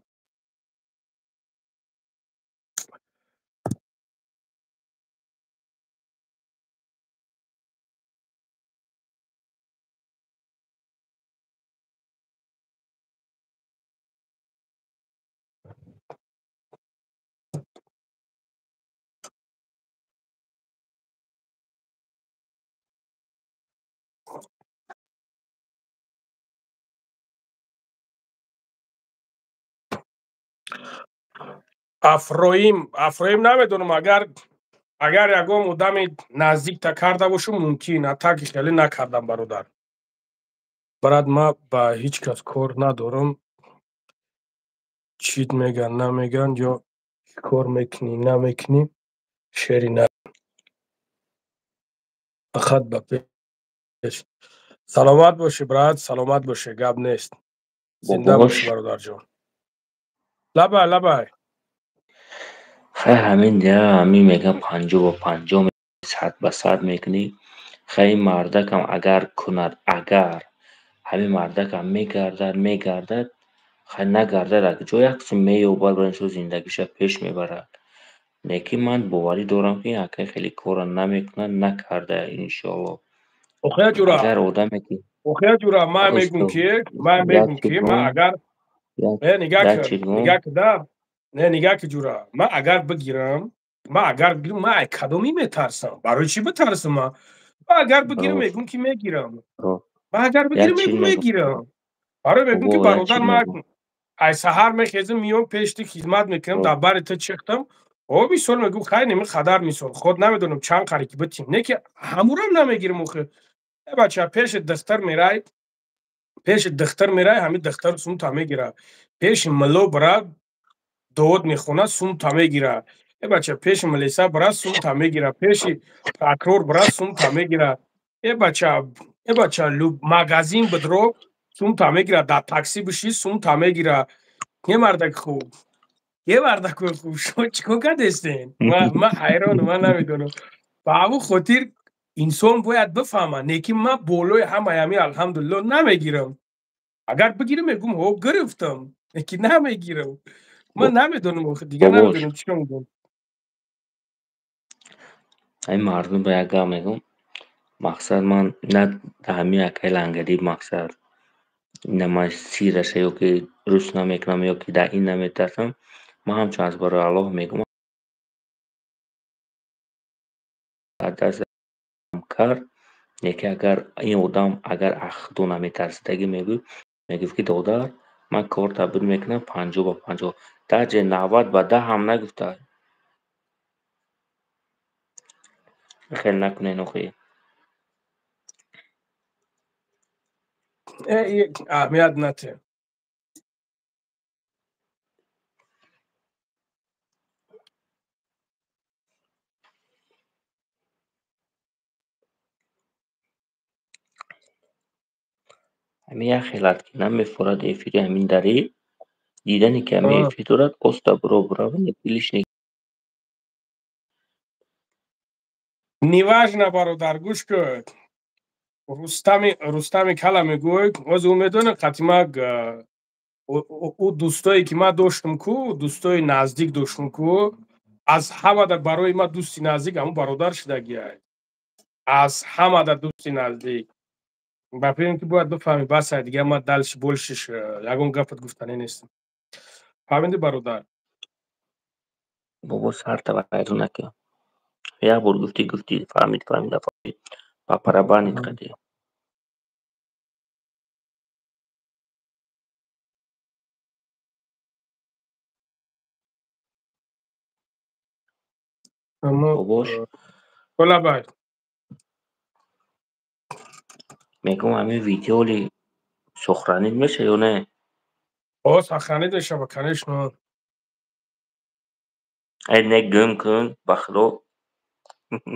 Афроим, Афроим, намедонам, агар ягон одами наздикта карда бошум, мумкин, а таки хеле накардам, бародар. Брат, ма ба ҳеҷ кас кор надорам, чит меган, намеган, ё чӣ кор мекунӣ, намекунӣ, шери на, фақат ба пеш. Саломат бошӣ, брат, саломат бошӣ, гап нест, зинда бошӣ, бародарҷон. Лабай, лабай. Хай, ҳамин ҳамин мегӯям, 50 ба 50, 100 ба 100 мекунӣ. Хай, ин мардакам агар кунад, агар ҳамин мардакам мегардад, мегардад, хай, нагардад, ак ҷо як қисм меёбад, барои мисол, зиндагиша пеш мебарад. Лекин ман боварӣ дорам, ки ин акай хеле корро намекунад, накарда, иншоалло. Охия ҷура. Агар одаме ки Охия ҷура, ман мегӯм, ки ман мегӯм, ки ман агар нигаҳ нигаҳ кида, не, нигаҳ ки, ҷура, ман агар бигирам, ман агар бигирам, ман ай кадоми метарсам? Барои чӣ битарсам? Ман агар бигирам, мегӯм, ки мегирам. Ман агар бигирам, мегӯм, мегирам. Барои мегӯм, ки бародар, ман ай саҳар мехезам, миём пеши ту, хизмат мекунам, дар бари ту чихтам. О, мисол, мегӯм, хай, неми хадар, мисол, худ намедонам чанд қари ки битим, не ки ҳамурам намегирам. Охи, э бача, пеши духтар мерай, пеши духтар мерай, ҳамин духтар сумта мегира. Пеши мило бира, довод мехонад, сумта мегира. Э бача, пеши милиса бира, сумта мегира. Пеши прокурор бира, сумта мегира. Э бача, э бача, магазин бидро, сумта мегира. Дар такси биши, сумта мегира. Е мардак хуб, е мардакои хуб, шумо чӣ кор кардестен? Ман ҳайронам, ман намедонам. Ба ҳамун хотир инсон бояд бифаҳмад, не ки ман болои ҳамаи ҳамин, алҳамдулилло, намегирам. Агар бигирам, мегӯм, ҳо, гирифтам, лекин намегирам. Ман намедонам, охи, дигар намедонам чӣ мегӯм. Ҳамин мардум ба як гап мегӯм, мақсад, ман на ҳамин акаи лангарӣ, мақсад, ина ман сираша ё ки рӯст намекунам, ё ки дар ин наметарсам. Ман ҳамчун аз барои Аллоҳ мегӯм, даст кард. Лекин агар ин одам агар аз худо наметарсидагӣ, мегӯй, мегуфт, ки додар, ман кор табдил мекунам 50 ба 50, даже 90 ба 10 ҳам нагуфта. Хел накунен, охи. Аҳамият нате. Ҳамин як хелат ки намефорад эфири, ҳамин дари дидане ки ҳамин эфир дорад, оста биро бирава лишний. Неважно, бародар, гӯш кун. Рустами, Рустами кала мегӯй, оз ӯ медонад, қатима ӯ дӯстое ки ман доштам ку, дӯстои наздик доштам ку, аз ҳамада барои ман дӯсти наздик ҳамун бародар шудагиай, аз ҳамада дӯсти наздик. Ба фикрам, ки бояд бифаҳмӣ. Басай, дигар ман дальше больше ягон гапат гуфтанӣ нестам. Фаҳмидӣ, бародар? Бобо, сарта вайрон накун. Як бор гуфтӣ, гуфтӣ, фаҳмид, фаҳмид, нафаҳмид, ба барабанит қадӣ. Бобош. Лабай. Мегӯм, ҳамин видеоли сохранить меша ё не? О, сохранить мешава, конечно. Э, не, гум кун, ба худо.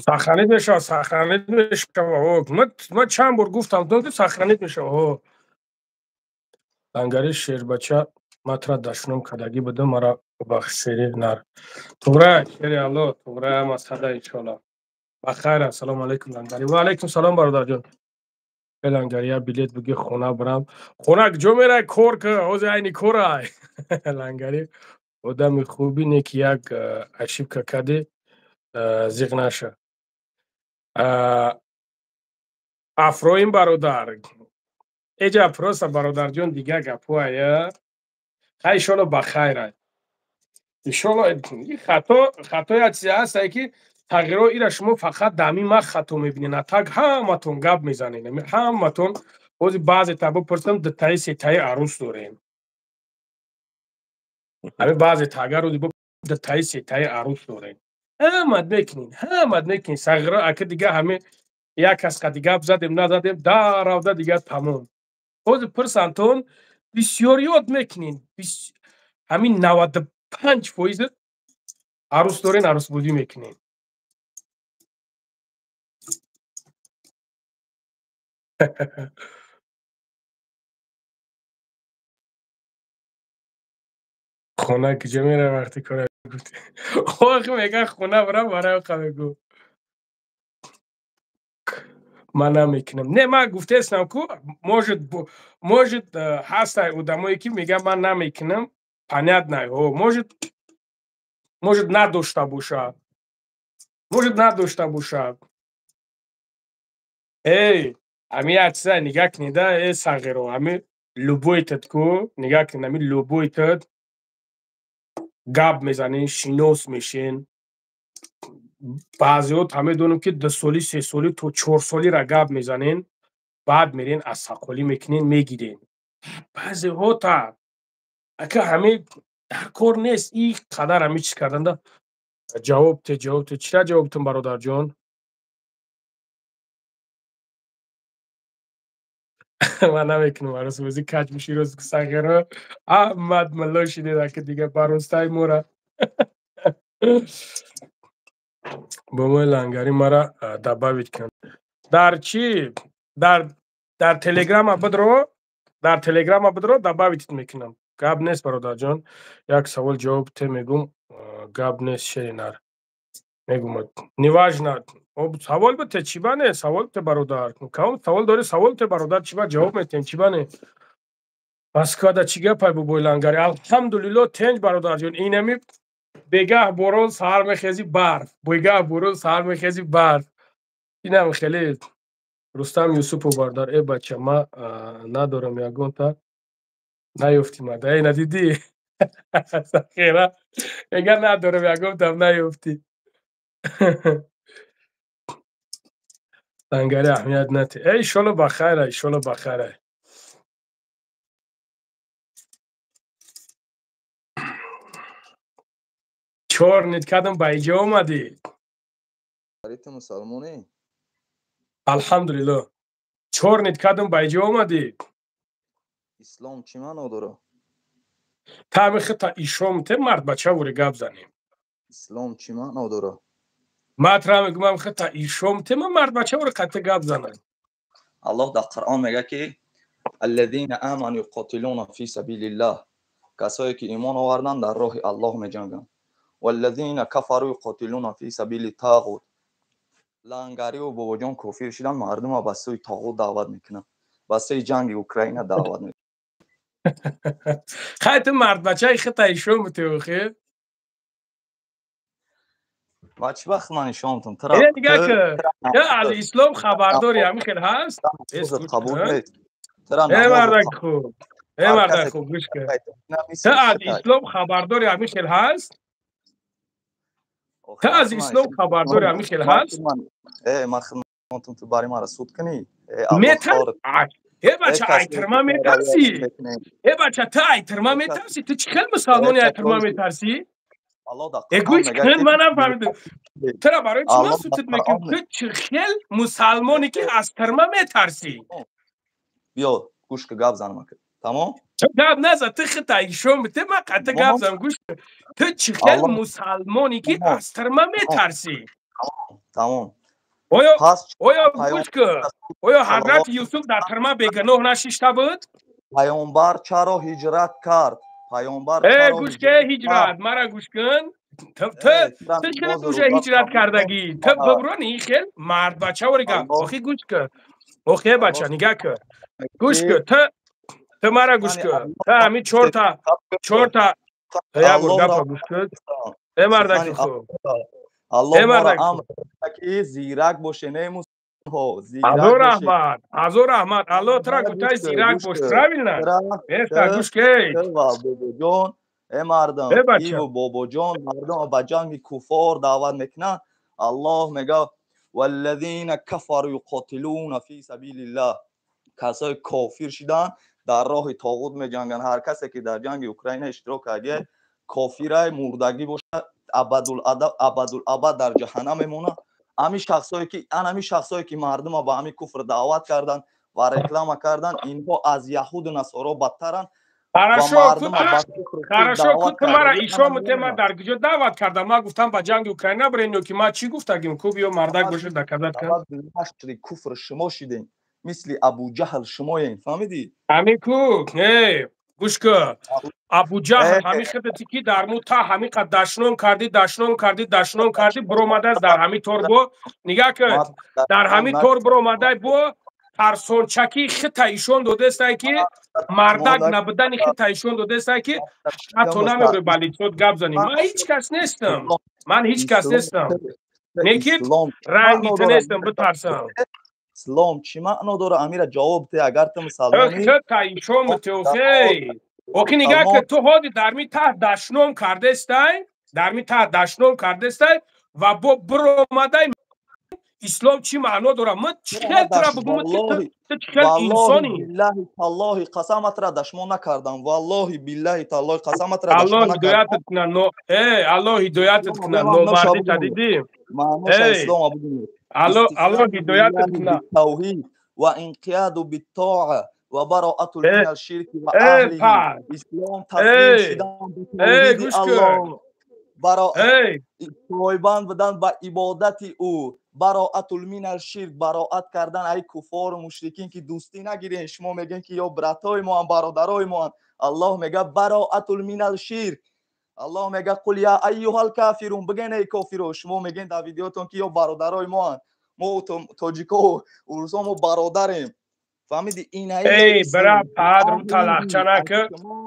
Сохранить мешава, сохранить мешава. Ман чанд бор гуфтам, ки сохранить мешава. О, лангари шербача, ман тура дашном кардагӣ будам, мара бубахш, шери нар. Туғра, шери алло, туғра, ҳама сада, иншоалло. Ба хайр, ассалому алайкум, лангари. Ва алайкум салом, бародарҷон. Э, лангари, я билет биги, хона бирам. Хона куҷо мерай? Кор ка, ҳозир айни корай. Лангари, одами хуби, не ки як ошибка кардӣ, зиқ наша. Афроим бародар, эҷа просто, бародарҷон, дигар гапҳоая. Хай, иншоалло, ба хайрай, иншоалло. Хато, хато як чизе ҳастае, ки тағйиро ира шумо фақат дами ман хато мебинед, на так ҳаматон гап мезанед, ҳаматон. Ҳозир баъзе та бипурсам, дутаи сетаи арӯс дорем. Ҳамин баъзе та агар рӯзи дутаи сетаи арӯс дорем, ҳамат мекунед, ҳамат мекунед. Сағиро ака, дига ҳамин як кас қади гап задем, назадем, даравда, дигар тамом. Ҳозир пурсантон, бисёриёт мекунед, ҳамин 95% арӯс дорен, арӯсбозӣ мекунед. Хона куҷо меравад, вақти кора Охи мега хона барам барои қа мегӯ. Ман намекунам. Не, ман гуфтаестам ку, может ҳастай одамое ки мегӯянд ман намекунам, понятно, может надошта бошад. Может надошта бошад. Эй, ами як чиза нигаҳ кунед, э сағиро, ами любой тат ку, нигаҳ кунед, ами любой тат гап мезанен, шинос мешен. Баъзеҳо та медонам ки 2 соли, 3 соли то 4 солира гап мезанен, баъд мерен аз сақолӣ мекунен, мегирен. Баъзеҳо та ака ҳами дар кор нест, ин қадар ҳами чиз карданда. Ҷавоб те, ҷавоб те. Чира ҷавобтон, бародарҷон? Ман намекунам арӯсбозӣ, каҷ меши рӯз сағиро. Аҳмад мулло шидед ака дига баростаи мора. Бобои лангари мара добавить кун. Дар чӣ? Дар телеграма бидро, дар телеграма бидро добавить мекунам. Гап нест, бародарҷон. Як савол ҷавоб те мегум, гап нест, шеринар. Мегум, неважно. Савол бите, чӣ ба не? Савол бите, бародар. Кадом савол дорӣ, савол бите, бародар, чӣ ба ҷавоб метиҳем, чӣ ба не? Москвада чӣ гапай, бобои лангари? Алҳамдулилло, тенҷ, бародарҷон. Инами бегаҳ борон, саҳар мехези барф. Бегаҳ борон, саҳар мехези барф. Инам хеле Рустам Юсупов бародар, э бача, ма надорам ягонта наёфтӣ мада. Э, надидӣ? Сахира. Мега надорам ягонтам наёфтӣ. Лангари аҳамият нате. Э, иншолло ба хайра, иншолло ба хайра. Чор нит кардам, ба иҷо омадӣ. Ту мусалмонӣ? Алҳамдулилло. Чор нит кардам, ба иҷо омадӣ. Ислом чӣ маъно дорад? Та ҳами хита ишом те мард бача вори гап занем. Ислом чӣ маъно дорад? Ман тра мегӯям хита ишом те ма мард бача вори қатъи гап занам. Аллоҳ дар Қуръон мегӯяд ки аллазина аману юқотилуна фи сабилиллаҳ, касое ки имон оварданд дар роҳи Аллоҳ меҷанганд. Валлазина кафару юқотилуна фи сабили тағут. Лангариву бобоҷон кофир шидан, мардумро ба сӯи тоғут даъват мекунанд, ба сӯи ҷанги Украина даъват мекунанд. Хай, ту мардбачаи хита ишон бутӣ охи? Ва чӣ вақт ман ишонтам? Э, нигаҳ кун, ту аз ислом хабардорӣ, ҳамин хел ҳаст? Қабул нест. Э, мардак хуб, э, мардак хуб, гӯш кун. Ту аз ислом хабардорӣ, ҳамин хел ҳаст? Ту аз ислом хабардорӣ, ҳамин хел ҳаст? Э, ман хидматам, ту бари маро суд кунӣ? Э, бача, ай тирма метарсӣ? Э, бача, ту ай тирма метарсӣ? Ту чӣ хел мусалмони ай тирма метарсӣ? Э, гӯш кун, ман нафаҳмидам. Тура барои чӣ ман сутит мекунам? Ту чӣ хел мусалмоне ки аз тирма метарсӣ? Биё, гӯш ка, гап занам ака. Тамом? Ту гап назан, ту хита ишон бите, ман қатъи гап занам, гӯш кун. Ту чӣ хел мусалмоне ки аз тирма метарсӣ? Тамом. Оё, гӯш кун, оё ҳазрати Юсуф дар тирма бегуноҳ нашишта буд? Паёмбар чаро ҳиҷрат кард? Паёмбар э, гӯш ке, ҳиҷрат, мара гӯш кун. Ту чӣ уже ҳиҷрат кардагӣ? Ту биброни ин хел мардбача вори гап. Охи гӯш кун. Охи бача, нигаҳ кун. Гӯш кун, ту мара гӯш кун. Ту ҳамин чорта як бор гапа гӯш кун. Э, мардаки хуб. Аллоҳ моро амр кард ки зирак бошем, эй мусалмонҳо, зирак Азор бошем. раҳмат, азор раҳмат. Аллоҳ тура гуфтай зирак бош, правильно? Эфта гӯш кей. Бобоҷон, э мардам, Э, бача. иву бобоҷон мардумро ба ҷанги куфор даъват мекунанд. Аллоҳ мегӯяд валлазина кафару юқотилуна фи сабилиллаҳ. Касое кофир шиданд дар роҳи тоғут меҷанганд. Ҳар касе ки дар ҷанги Украина иштирок кардия, кофирай, мурдагӣ бошад, абадул абад дар ҷаҳаннам мемонад. Ҳамин шахсое ки ан ҳамин шахсое ки мардумро ба ҳамин куфр даъват карданд ва реклама карданд, инҳо аз яҳуду насоро бадтаранд. Хорошо, хорошо, ку ту мара ишон муте, ман дар куҷо даъват кардам? Ман гуфтам ба ҷанги Украина бирен ё ки ман чӣ гуфтагим? Ку биё мардак бошед, доказать кун. Нашри куфр шумо шидем, мисли Абуҷаҳл шумоем, фаҳмидӣ? Ҳамин ку, э, гӯш кун. Абуҷаҳл ҳами хидати ки дар му та ҳами қад дашном кардӣ, дашном кардӣ, дашном кардӣ, биромадааст дар ҳами тор бо нигаҳ кун, дар ҳами тор биромадай бо тарсончакии хита ишон додестай ки мардак набудани хита ишон додестай ки ҳатто намебурӣ ба литсот гап занӣ. Ман ҳеҷ кас нестам, ман ҳеҷ кас нестам, не ки ранги ту нестам битарсам. Ислом чӣ маъно дора? Амира, ҷавоб те, агар ту мусалмонӣ. Хита ишон мутеохей. Охи нигаҳ ки ту ҳоди дарми таҳ дашном кардестай, дарми таҳ дашном кардестай ва бо биромадай ислом чӣ маъно дора? Ман чӣ хел тура бугум, ту чӣ хел инсонӣ? Биллаҳи таллоҳи қасаматра дашмон накардам. Валлоҳи биллаҳи таллоҳи қасаматра Аллоҳ ҳидоятат куна. Но аллоҳ ҳидоятат куна. Номардита дидӣ? Маъноша ислом абугум. Аллоҳ ҳидоятат куна. Тавҳид ва инқияду биттоа ва бароату минал ширки ва аҳлиҳи. Ислом таслим шудан ба тавҳиди Аллоҳ, пойбанд будан ба ибодати ӯ, бароатул минал ширк, бароат кардан ай куфору мушрикин ки дӯстӣ нагирен. Шумо мегӯен ки ё братои моан, бародарои моан. Аллоҳ мега бароатул минал ширк. Аллоҳ мега қул я айюҳал кафирун, бигӯен эй кофиро. Шумо мегӯен дар видеотон ки ё бародарои моан. Мо тоҷико урусо мо бародарем. Фаҳмиди? Эй бира падру талахча наки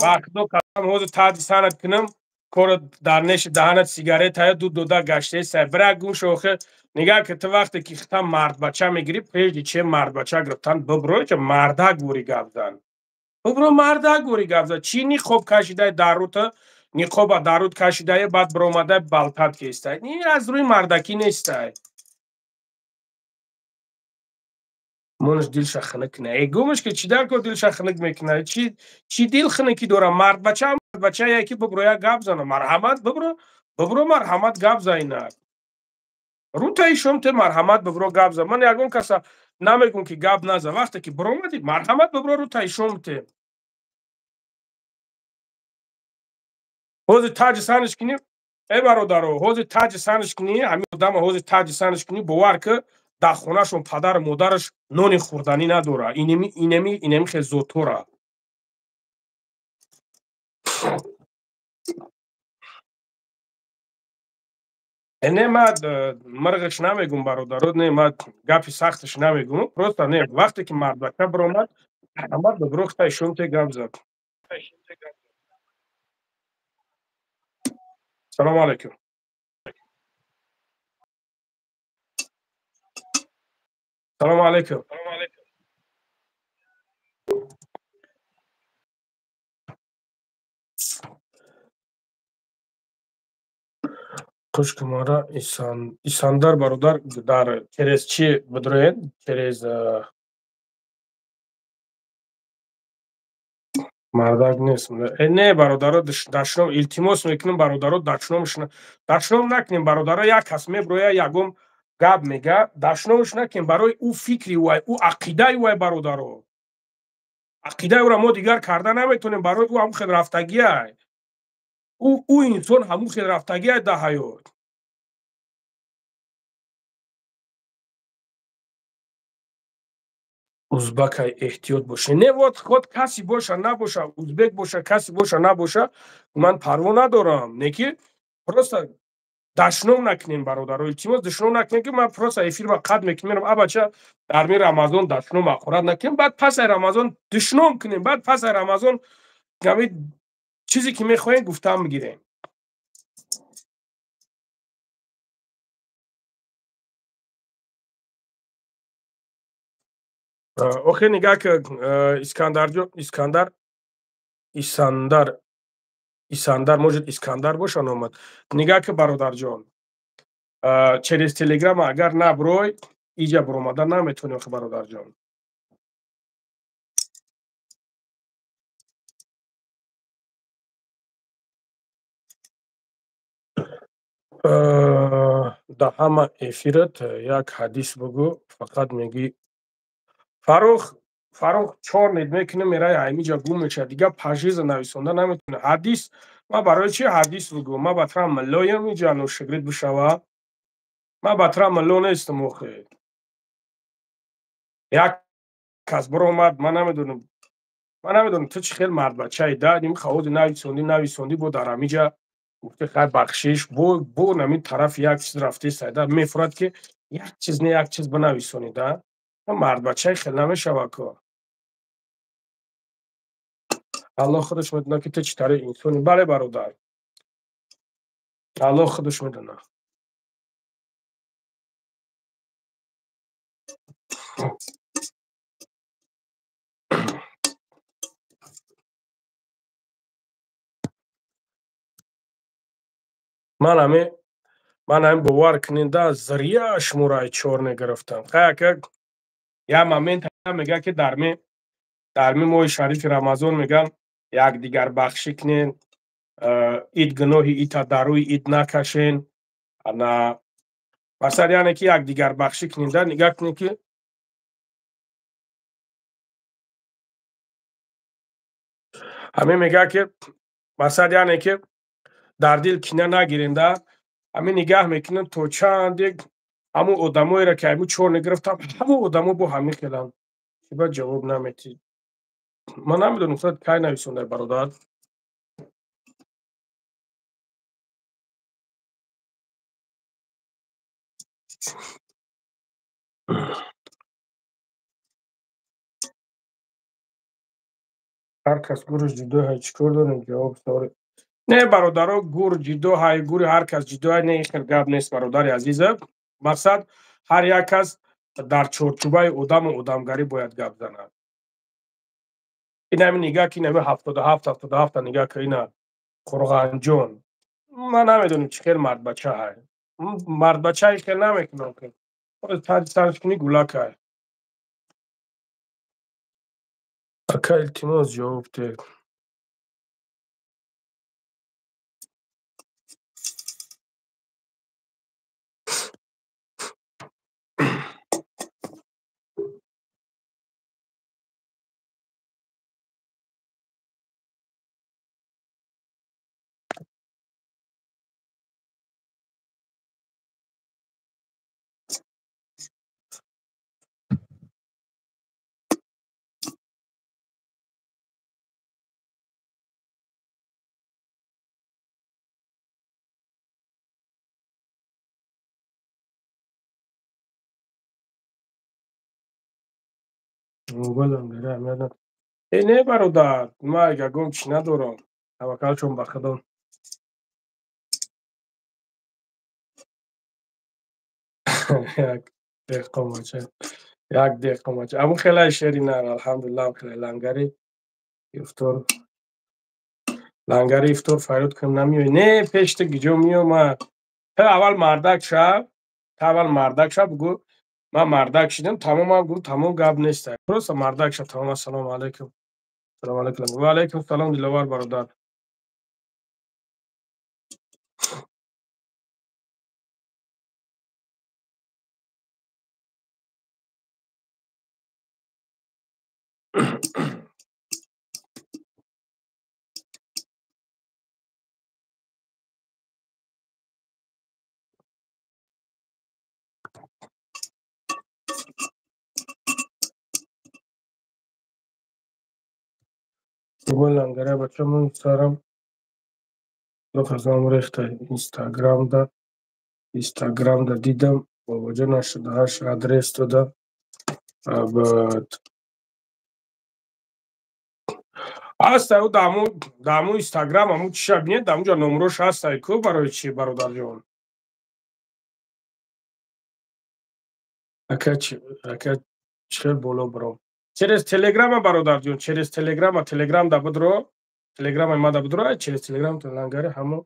вақтдо кадам ҳозир тади санат кунам коро дар неши даҳанат сигаретая дуд дода гаштесай. Бира гум шохи. Нигаҳ ки ту вақте ки хита мардбача мегирӣ, прежде чем мардбача гирифтан бибро ча мардак гӯри гап зан, бибро мардак гӯри гап зан. Чӣ ниқоб кашидай дар рута, ниқоба дар рут кашидае, баъд биромадай балтат кестай. Ин аз рӯи мардакӣ нестай. Монаш дилша хунук куна. Э гумаш ки чӣ дар кор дилша хунук мекуна? Чӣ дил хунукӣ дора? Мардбача мардбача яки бибро як гап зана. Марҳамат бибро, бибро марҳамат гап зайнак. Рутаи шом те марҳамат бибро гап зан. Ман ягон каса намегум ки гап наза. Вақте ки биромадӣ марҳамат бибро рутаи шом те. Ҳозир таҷи санаш кунӣ, эй бародаро, ҳозир таҷи санаш кунӣ, ҳамин одама ҳозир таҷи санаш кунӣ, бовар ки дар хонашон падару модараш нони хӯрданӣ надора. Инеми инеми инеми хел зотора. Не, ман мирғиш намегум бародаро, не, ман гапи сахтиш намегум, просто не, вақте ки мардбача биромад, марҳамат бибро хитай шумте гап зад. Салому алайкум. Салому алайкум. Хушкумара Исандар бародар, дар через чӣ бидроед? Через мардак нест. Не бародаро, дашном илтимос мекунам бародаро, дашном накунем бародаро. Як кас меброя ягон гап мега, дашномш накунем барои ӯ фикри вай, ӯ ақидаи вай бародаро. Ақидаи ӯро мо дигар карда наметонем, барои ӯ ҳамун хел рафтагиай. Ӯ инсон ҳамун хел рафтагиай дар ҳаёт. Узбакай эҳтиёт боше. Не, вот худ касе боша набоша, узбек боша, касе боша набоша, ман парво надорам. Не ки просто дашном накунем бародаро, илтимос дашном накунем ки ман просто эфир ба қад мекунем. Абача дар ми Рамазон дашном ақурат накунем, баъд пас аз Рамазон душном кунем, баъд пас аз Рамазон ҳамин чизе ки мехоҳем гуфтан бигирем. Охир нигаҳ ки Искандарҷон, Искандар, Исандар, Исандар, может Искандар боша номад. Нигаҳ ки бародарҷон, через Телеграм агар наброй, иҷа биромада наметонӣ охи бародарҷон. Дар ҳама эфират як ҳадис бугӯ, фақат мегӯӣ Фарух, Фарух чор нед мекунем, мерай ҳамиҷа гум мешавад. Дигар пажиза нависонда наметавонад. Ҳадис, ман барои чӣ ҳадис бугӯ? Ман ба тра миллоям иҷа ношигрид бишава. Ман ба тра милло нестам охе. Як кас биромад, ман намедонам. Ман намедонам ту чӣ хел мардбачае да, ним хавози нависондӣ бо дар ҳамиҷа гуфти хай бахшиш, бо намин тараф як чиз рафти сайда мефурад ки як чиз не як чиз бинависонӣ да. Мардбачаи хел намешава ко. Аллоҳ худаш медонад ки ту чӣ тари инсонӣ. Бале бародар, Аллоҳ худаш медонад. Ман ҳамин бовар кунед да, зря шуморо ай чорне гирифтам. Хай як момент мега ки дар ми моҳи шарифи Рамазон меган якдигар бахшӣ кунед, ид гуноҳи ита дар рӯи ид накашен. Ана масалан яъне ки якдигар бахшӣ кунед да, нигаҳ кунед ки ҳамин мега ки масалан яъне ки дар дил кина нагирем да, ҳамин нигаҳ мекунем то чанде ҳамун одамоеро ки ҳамин чор нагирифтам, ҳамун одамо бо ҳамин хеланд. Ки баъд ҷавоб наметӣ. Ман намедонам худат кай нависондай бародар. Ҳар кас гурш ҷудо ҳай, чӣ кор дорем? Ҷавоб саволи не бародаро, гур ҷидо ҳай, гури ҳар кас ҷидо ҳай, не ин хел гап нест бародари азиза. Мақсад ҳар як кас дар чорчӯбаи одаму одамгарӣ бояд гап занад. Ин ҳамин нигаҳ ки ин ҳамин 77 нигаҳ ки ина Қурғанҷон. Ман намедонам чӣ хел мардбача ҳай. Мардбачаи хел намекунам ки. Таҷ кунӣ гулак ҳай. Ака илтимос ҷавоб деҳ. Мобайлам гира аҳамият надорад. Э не бародар, ман ягон чӣ надорам. Таваккалчон ба Худо. Як деҳқонбача, як деҳқонбача. Аму хелай шери нар, алҳамдулиллаҳ, хелай лангари ифтор. Лангари ифтор фарёд кунам намеои. Не, пеш ту гиҷо меомад. Та аввал мардак шав, та аввал мардак шав, бугӯ ман мардак шидам, тамомам гу, тамом гап нест. Просто мардак шав, тамом. Ассалому алайкум. Салому алайкум. Ва алайкум салом, Диловар бародар. Лангара бачамон сарам лофазам рехта Инстаграмда дидам бобоҷон 88 адрес дода. Баъд ҳаста ӯ даму Инстаграм аму чиша бинед, дамуҷа номрош ҳаста ку барои чи бародарҷон? Ака чӣ хел боло биром? Через Телеграма бародарҷон, через Телеграма, Телеграм да бидро, Телеграма ма да бидро, через Телеграм то лангари ҳамо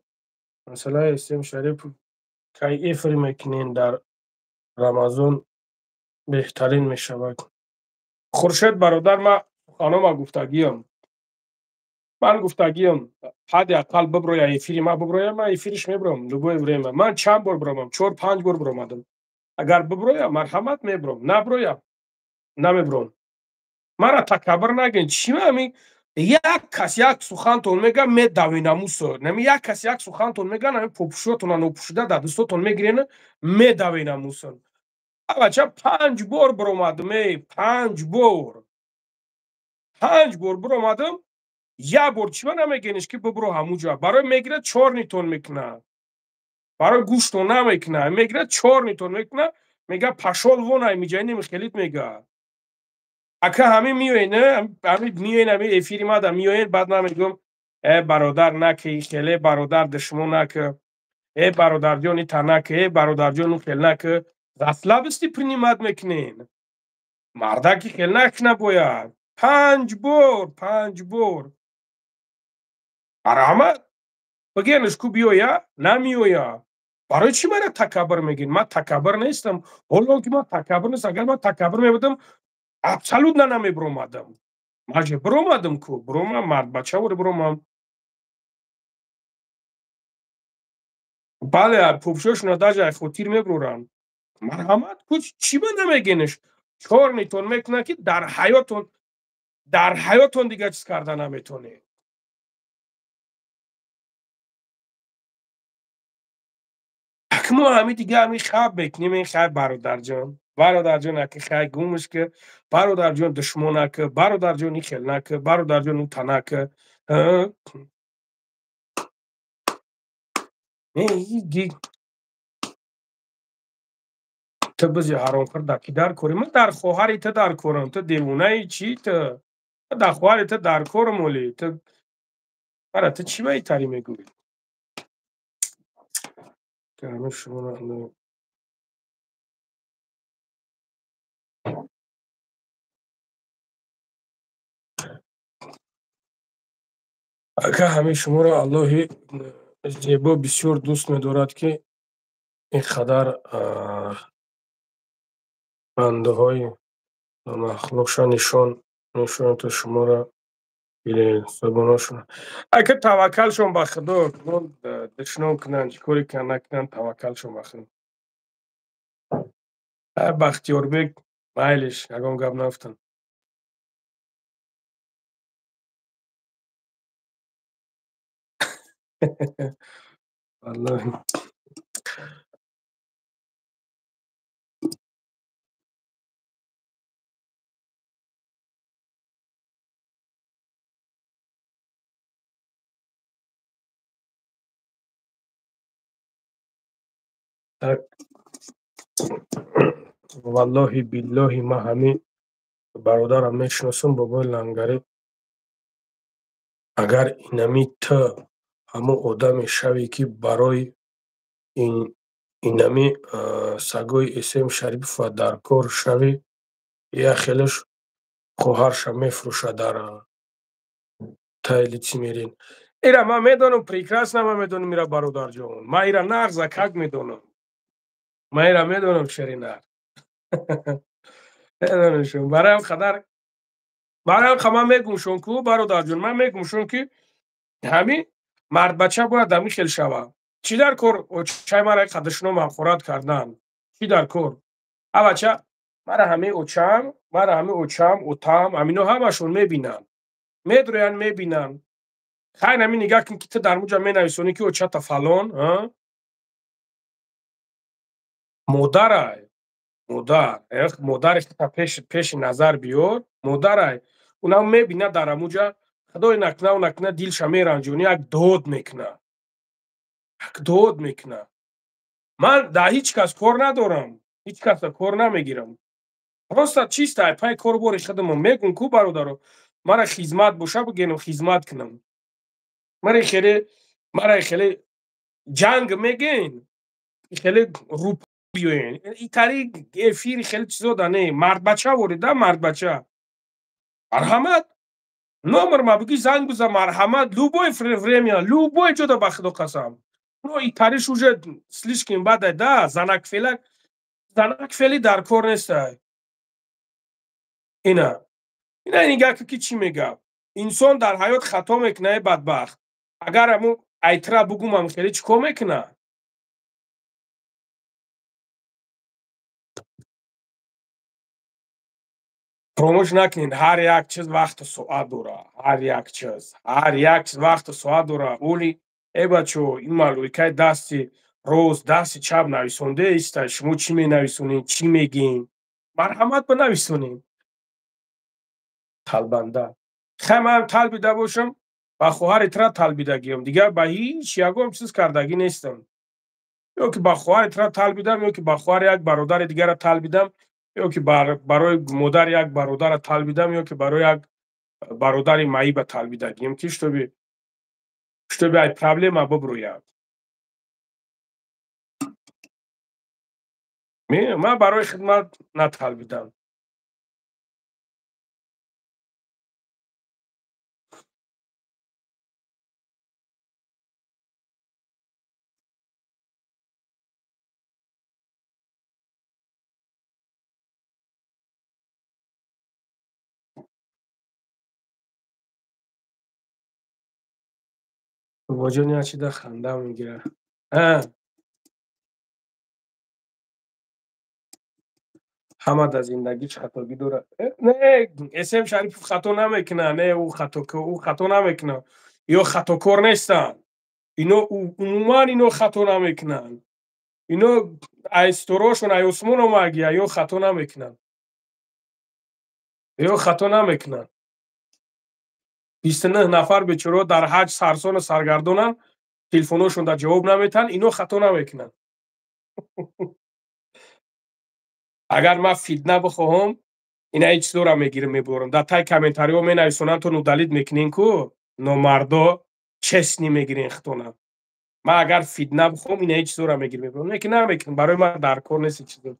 масъалаи Исем Шариф кай эфир мекунен дар Рамазон беҳтарин мешавад. Хуршед бародар, ма хонома гуфтагиям. Ман гуфтагиям, ҳадди ақал биброя эфири ма биброя, ман эфириш мебиром любое время. Ман чанд бор биромам? 4-5 бор биромадам. Агар биброя, марҳамат мебиром, наброя, намебиром. Мара такаббур нагин. Чӣ ами як кас як сухантон мега медавинамусо. Нами як кас як сухантон мега нами попушотона нопушида дар дастотон мегирена медавинамусо. Абача 5 бор биромадам, эй 5 бор. 5 бор биромадам, як бор чима намегениш ки бибро ҳамуҷа. Барои мегирад чорнитон мекунад. Барои гӯштон намекунад. Мегирад чорнитон мекунад, мега пашол вон ай миҷа немихелит мега. Ака ҳами миёен, ҳами миёен, ҳами эфири мада миёен, баъд ман мегӯям э бародар наки, хеле бародар душмон наки, э бародарҷон ита наки, э бародарҷон у хел наки. За слабости принимать мекунен. Мардаки хел накна бояд. 5 бор, 5 бор. Марҳамат, бигенаш ку биёя, намиёя. Барои чӣ мара такаббур мегӯед? Ман такаббур нестам. Ҳоло ки ман такаббур нестам, агар ман такаббур мебудам, абсолютно намебиромадам. Ман же биромадам ку, биромам, мардбачаворе биромам. Бале, пӯпшошона даже ай хотир мебуранд. Марҳамат, ку чӣ ба намегенеш? Чорнитон мекунад ки дар ҳаётон дигар чиз карда наметонед. Мо ҳами дига ҳами хаб мекунем, ин хай бародарҷон. Бародарҷон аки хай гумш ки, бародарҷон душмон аки, бародарҷон ин хел наки, бародарҷон у танаки. Ту бизи ҳаромхӯр дар ки дар корӣ? Ман дар хоҳари ту дар корам. Ту девонаи чӣ ту? Ман дар хоҳари ту дар корам оли. Ту ара ту чӣ баитарӣ мегӯӣ? Ака ҳамаи шуморо Аллоҳи зебо бисёр дӯст медорад, ки ин қадар бандаҳои махлуқша нишонато шуморо забоношон. Ака таваккалшон ба Худо, душном кунанд, чӣ коре кунанд, накунанд, таваккалшон ба Худо. Бахтиёрбек майлиш, ягон гап нафтам. Валлоҳи. Валлоҳи биллоҳи ман ҳамин бародарам мешиносам, бобои Лангарӣ. Агар инами ту ҳамон одаме шавӣ, ки барои инами сагои СМ Шарипова дар кор шавӣ, як хелеш хоҳарша мефурӯшад дар таи лицимерин. Ира ман медонам, прекрасно ман медонам ира бародарҷон. Ман ира нағза как медонам. Ман ира медонам шеринар. Медонам шон. Барои қадар барои ман мегум шон ку бародарҷон, ман мегум шон ки ҳами мардбача бояд ҳами хел шава. Чӣ дар кор очаи мара қадршино ҳақорат кардан? Чӣ дар кор? Авача мара ҳами очам, мара ҳами очам, отам, ҳамино ҳамашон мебинанд. Медроянд, мебинанд. Хайр, ҳамин нигаҳ кун ки ту дар муҷа менависонӣ ки очата фалон, модарай, модар, модари худта пеши назар биёр, модарай. Унам мебинад дар ҳамуҷа, худой накна, накна дилша меранҷонӣ, як дод мекуна. Як дод мекуна. Ман дар ҳеҷ кас кор надорам, ҳеҷ каса кор намегирам. Просто чисто ай пай корбори худамон мегум ку бародаро, мара хизмат боша бигенам хизмат кунам. Мара хеле ҷанг мегӯен, хеле рӯп биёен. Итари эфири хеле чизо да не, мардбача ворида, мардбача. Марҳамат, номер ма бигӣ занг биза, марҳамат, любое время, любое ҷода ба худо қасам. Но итариш уже слишком бадай, да, занакфелак, занакфели дар кор нестай. Ина. Ина нигаҳ кун ки чӣ мегӯяд. Инсон дар ҳаёт хато мекунад, бадбахт. Агар ҳамун айтра бугумам хеле чӣ кор мекунад? Фаромӯш накунед, ҳар як чиз вақту соат дорад. Ҳар як чиз, ҳар як чиз вақту соат дорад. Оли э бачо, ин малойкаи дасти рост, дасти чап нависонда иста. Шумо чӣ менависонед, чӣ мегӯед? Марҳамат бинависонед. Талбанда. Хай, ман талбида бошам, ба хоҳари тра талбидагиам, дигар ба ҳеҷ ягон чиз кардагӣ нестам. Ё ки ба хоҳари тра талбидам, ё ки ба хоҳари як бародари дигара талбидам, ё ки барои модари як бародара талбидам, ё ки барои як бародари маиба талбидагиам, ки чтобы ай проблема бубрӯяд. Ман барои хидмат наталбидам. Бобоҷон, як чида ханда мегирад. Ҳама дар зиндагӣ хатогӣ дорад. Не, Эсем Шарипов хато намекунад. Не, ӯ хато намекунад. Ё хатокор нестанд. Ино умуман ино хато намекунанд. Ино ай сторошон, ай осмон омагия, ё хато намекунанд. Ё хато намекунанд. 29 нафар бечораҳо дар ҳаҷ сарсону саргардонанд, телефонҳошон дар ҷавоб наметаҳанд, ино хато намекунанд. Агар ман фитна бихоҳам, ина ҳеҷ чизора мегирам, мебурам. Дар таи комментариҳо менависонанд, то удалить мекунен ку, номардо честни мегирен хитона. Ман агар фитна бихоҳам, ина ҳеҷ чизора мегирам, мебурам. Не ки намекунам, барои ман дар кор нест ин чизо.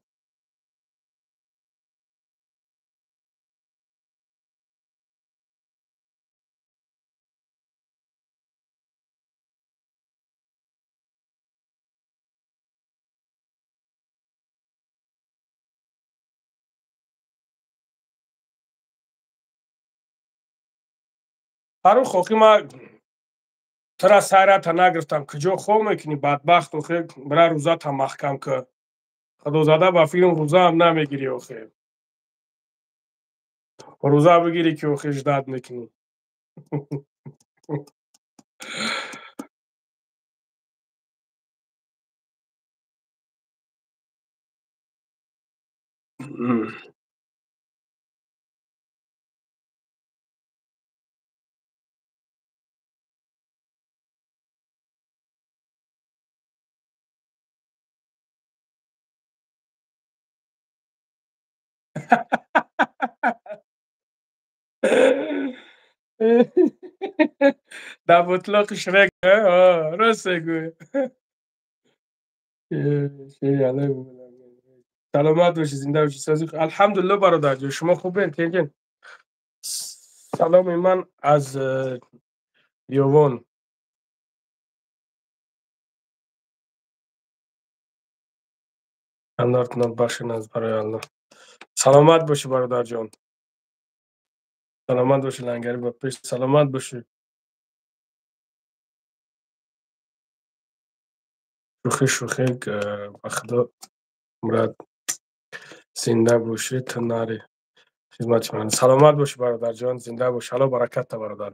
Фарух, охи ман тура сайрата нагирифтам. Куҷо хоб мекунӣ, бадбахт? Охи, бира рӯзата маҳкам кӣ. Худозада ба филм рӯзаам намегирӣ охи. Рӯза бигирӣ ки охи ждать мекунӣ. Дар бутлоқи Шрек, рост мегӯӣ. Саломат бошӣ, зинда бошӣ. Алҳамдулилло, бародарҷон, шумо хубен? Тенҷен. Саломи ман аз Ёвон. Андартонат бахшен аз барои Аллоҳ. Саломат бошӣ, бародарҷон. Саломат бошӣ, лангари ба пеш. Саломат бошӣ. Шӯхӣ шӯхӣ, ба худо мурад зинда бошӣ, ту нари хизмати ман. Саломат бошӣ, бародарҷон, зинда бош. Алло баракатта, бародар.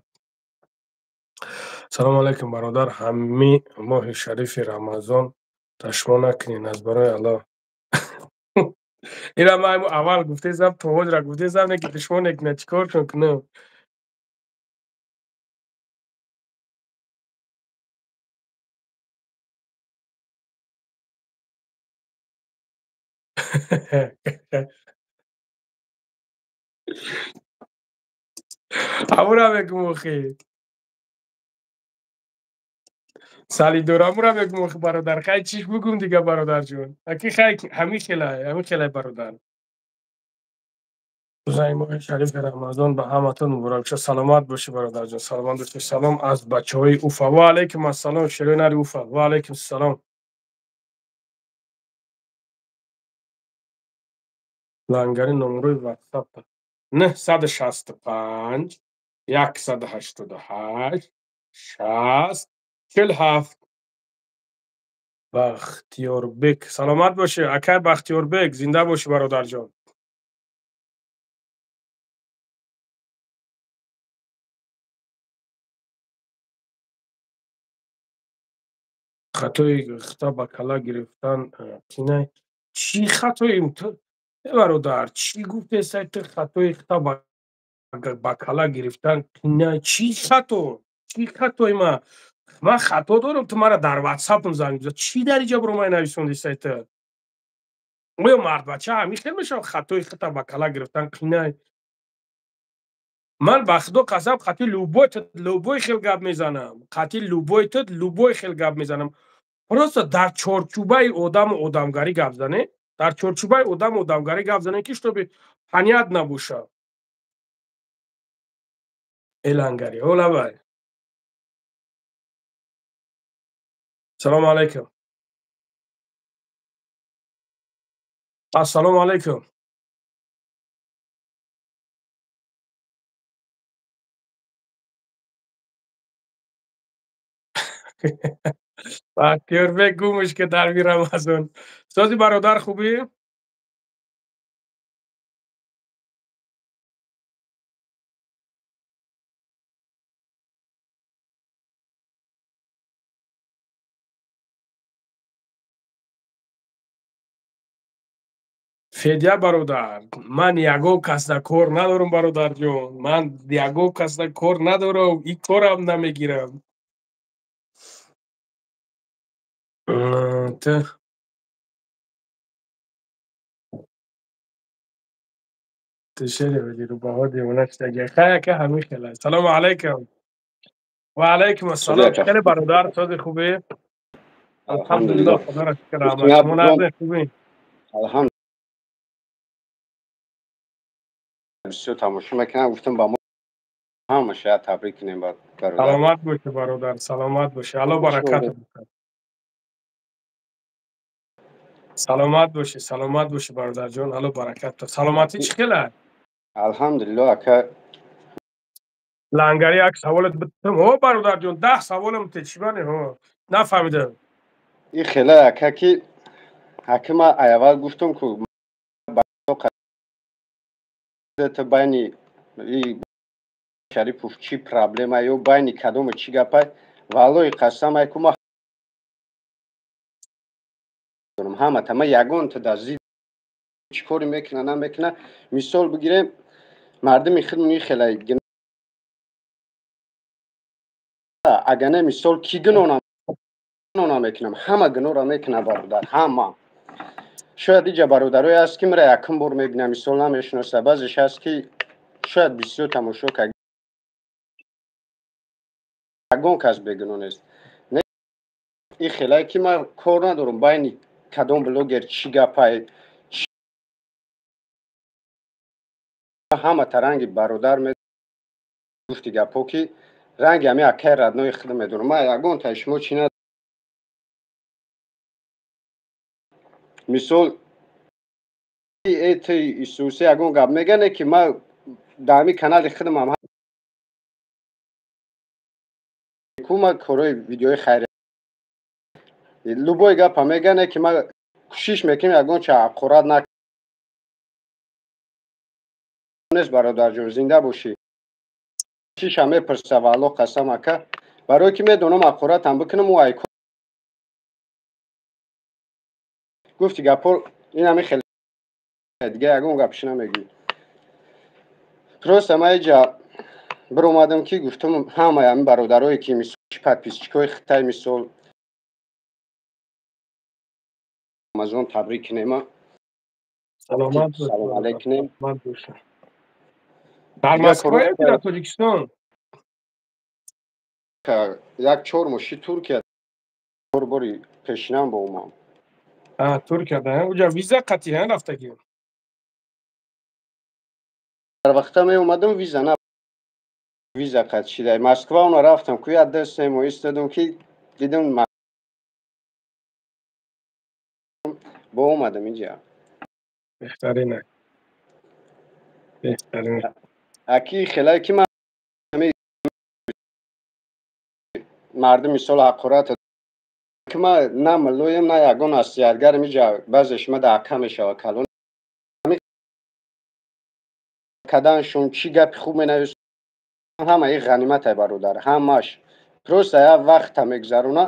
Салому алайкум, бародар. Ҳами моҳи шарифи Рамазон ташмо накунед аз барои Аллоҳ. Ира ман аввал гуфтесам, то ҳозира гуфтесам, не ки душмон мекунад, чӣ кор кунам? Ҳамура мегум охи. Салидор, ҳамура мегум охи, бародар. Хай, чиш бугум дига, бародарҷон? Аки хай, ҳамин хелай, ҳамин хелай, бародар. Рӯзаи моҳи шарифи Рамазон ба ҳаматон муборак шод. Саломат бошӣ, бародарҷон, саломат бошӣ. Салом аз бачаҳои Уфа. Ва алайкум ассалом, шерои нари Уфа. Ва алайкум ассалом. Лангари номерои WhatsApp 965 188 60 47. Бахтиёрбек, саломат бошӣ, акай Бахтиёрбек, зинда бошӣ, бародарҷон. Хатои хита ба кала гирифтан қинай. Чӣ хатои ту, бародар? Чӣ гуфтесай ту? Хатои хита ба Ба кала гирифтан чӣ хато? Чӣ хатои ма? Ман хато дорам, ту мара дар ватсапам занг бизан. Чӣ дар иҷа бро май нависондисай ту? Оё мардбача ҳамин хел мешавад, хатои хата ба кала гирифтан қинай? Ман ба худо қасам, қати любой любой хел гап мезанам, қати любой ту любой хел гап мезанам. Просто дар чорчӯбаи одаму одамгарӣ гап зане, дар чорчӯбаи одаму одамгарӣ гап зане, ки чтобы понятно набошад. Элангари олабай, салому алайкум. Ассалому алайкум. Бахтиёрбек гумш ки дар Рамазон. Сози бародар, хубӣ? Федя бародар, ман ягон касда кор надорам, бародарҷон. Ман ягон касда кор надорам, и корам намегирам. Ту шери рубаҳо девона шудаги. Хай ака, ҳамин хела. Салому алайкум. Ва алайкум ассалом. Хеле бародар, сози, хубӣ? Алҳамдулиллоҳ, худоро шукр. Шумо нағзе, хубӣ? Алҳамд, бисёр тамошо мекунам, гуфтам ба мо ҳама шояд табрик кунем, бародар. Саломат бошӣ, бародар, саломат бошӣ, Алло баракат. Саломат бошӣ, саломат бошӣ, бародарҷон, Алло баракат. Саломатӣ чӣ хела? Алҳамдулиллоҳ, ака. Лангари, як саволат битам. Ҳо, бародарҷон, 10 саволам те чӣ бане? Ҳо, нафаҳмидам. И хела, ака, ки ака, ма аввал гуфтам, ку байни Шарипов чӣ проблема ё байни кадому чӣ гапай, валлои қасам, ай ку ма ҳамата ма ягонта дар зид чӣ коре мекуна, намекуна. Мисол бигирем, мардуми худмон хела, агар не, мисол, ки гуноҳ намекунам, ҳама гуноҳро мекуна, бародар, ҳама. Шояд иҷа бародарое ҳаст, ки мара якум бор мебинам, мисол, намешиноса, баъзеш ҳаст, ки шояд бисёр тамошо кард. Ягон кас бегуноҳ нест. И хелае, ки ман кор надорам байни кадом блогер чӣ гапай, ҳама таранги бародар гуфти гапҳо, ки ранги ҳами акай родной худ медонам. Ман ягон таи шумо чӣ на, мисол, эти исусе ягон гап мегане, ки ман дар ҳами канали худам ку ма корҳои видеои хайр, любой гапа мегане, ки ман кӯшиш мекунем ягон ча ҳақорат нест. Бародарҷон, зинда бошӣ. Шиша мепурса, валло қасам, ака, барое ки медонам ҳақоратам бикунам, ӯ ай гуфти гапҳо ин ҳами хеле, дига ягон гапш намегӯӣ. Просто ман иҷа биромадам, ки гуфтам ҳамаи ҳамин бародарое, ки мисол подписчик ои хитай, мисол, Рамазон табрик кунема. Саломат. Салом алейк кунем. Дар Москва ё дар Тоҷикистон? Як 4 моҳ ши Туркия, чор бори пешинам бо омам. Туркия да уҷа виза қатъи рафтагӣ? Дар вақта меомадам, виза на, виза қатъ шида. Москва она рафтам, ку як 2-3 моҳ истодам, ки дидам, бо омадам инҷа. Беҳтарина, беҳтарина. Аки хелае, ки ман мардум, мисол, ҳақорат, ки ман на муллоем, на ягон насиҳатгарам. Иҷа баъзе шума дар ака мешава калон каданшон, чӣ гапи хуб менавис, ҳама ин ғаниматай, бародар, ҳамаш просто як вақта мегузарона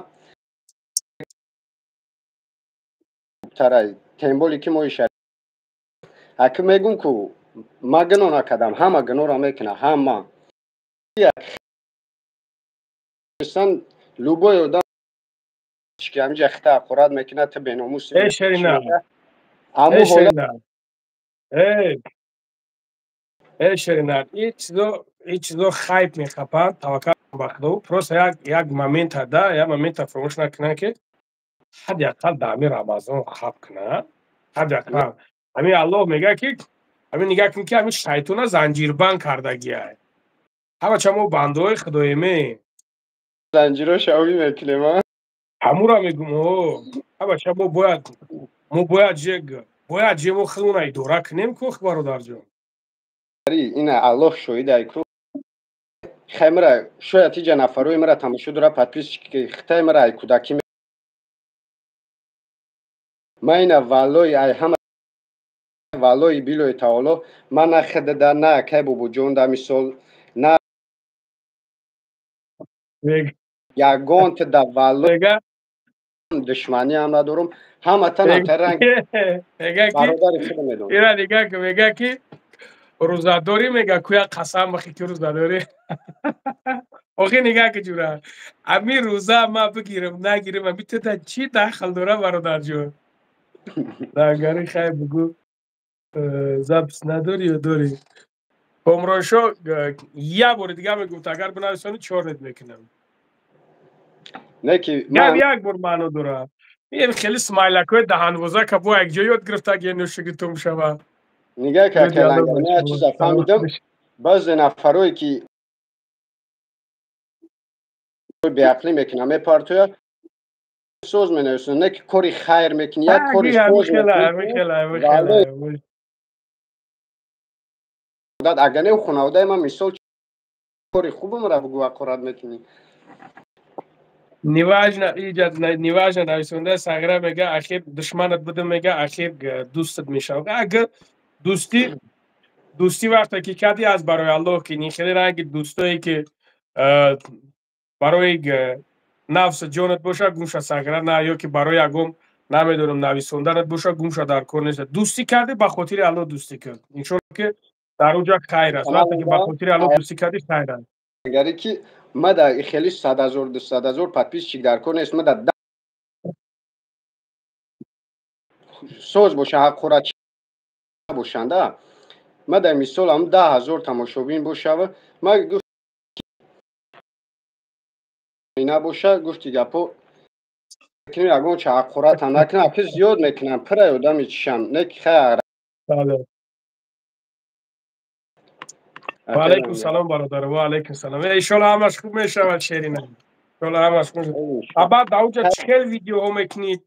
тарай, тем более ки моҳи шариф. Аки мегум, ку Ма гуноҳ накардам, ҳама гуноҳро мекунад, ҳама. Любой одам ки ҳаминҷа хита ҳақорат мекунад, ту беномуси. Эй Шерина. Аму ҳола. Эй Шерина, ин чизо хайп мехапанд, таваккал ба Худо. Просто як момента да, як момента фаромӯш накунанд, ки ҳадди ақал дар ҳамин Рамазон хаб кунанд. Ҳадди ақал. Ҳамин Аллоҳ мегӯяд, ки ҳамин нигаҳ кун, ки ҳамин шайтона занҷирбанд кардагиай. Ҳамача мо бандаҳои Худоеме. Занҷиро шавӣ мекунем, а? Ҳамура мегум, ҳамача мо бояд же мо худмона идора кунем ку, бародарҷон. Ина Аллоҳ шоҳид ай ку. Хай мара шояд иҷа нафарои мара тамошо дора, подписчики хитай мара ай кӯдакӣ. Ма ина валлои ай ҳама валлои билои таоло, ман на хидада, на акай бобоҷон да мисол, на ягон да валло душманӣ ҳам надорум. Ҳаматан ранг бародари худо медонам. Ира нигаҳ ку, мега ки рӯзадорӣ, мега куя қасам бихӣ ки рӯзадорӣ. Охи нигаҳ ки ҷура, ами рӯза ма бигирам нагирам, ами ту да чӣ дахл дора, бародарҷон? Нагари хай бугу, запись надорӣ ё дорӣ? Комроншо як бори дига мегуфт, агар бинависонӣ чорнет мекунам. Не ки гап як бор маъно дора. Ин хеле смайлакҳои даҳанвоза ка бо якҷо ёд гирифта, ге нӯшиги тум шава. Нигаҳ ка, каланга, ман чиза фаҳмидам: баъзе нафарое ки беақлӣ мекунанд, мепартояд, соз менависанд, не ки кори хайр мекунӣ, як кори соз. Агар не хонаводаи ман мисол кори хубамра бугӯ, ҳақорат мекунӣ. Неважно, иҷа неважно нависонда сағира мега, ахир душманат будам, мега, ахир дӯстат мешавад. Агар дӯстӣ вақте ки кардӣ, аз барои Аллоҳ ки хеле ранги дӯстое ки барои нафс ҷонат боша, гумша сағира на, ё ки барои ягон намедонам нависонданат боша, гумша дар кор нест. Дӯстӣ кардӣ, ба хотири Аллоҳ дӯстӣ кард. Иншолло ки дар уҷа хайр аст. Вақте ки ба хотири Аллоҳ дӯстӣ кардӣ, хайр аст. Агаре ки ма да хеле 100 000, 200 000 подписчик дар кор нест, ма да соз боша, ҳақорат бошанда, ма дар мисол ҳам 10 000 тамошобин бошава, ма гуфт набоша, гуфти гапо ягон ча ҳақоратам накунам, ки зиёд мекунам, пирай одами чишам, не ки хайр. Ва алайкум салом, бародар, ва алайкум салом. Иншолло ҳамаш хуб мешавад, Шерина. Иншолло ҳамаш хуб мешавад. А баъд дар уҷа чӣ хел видеоҳо мекунед?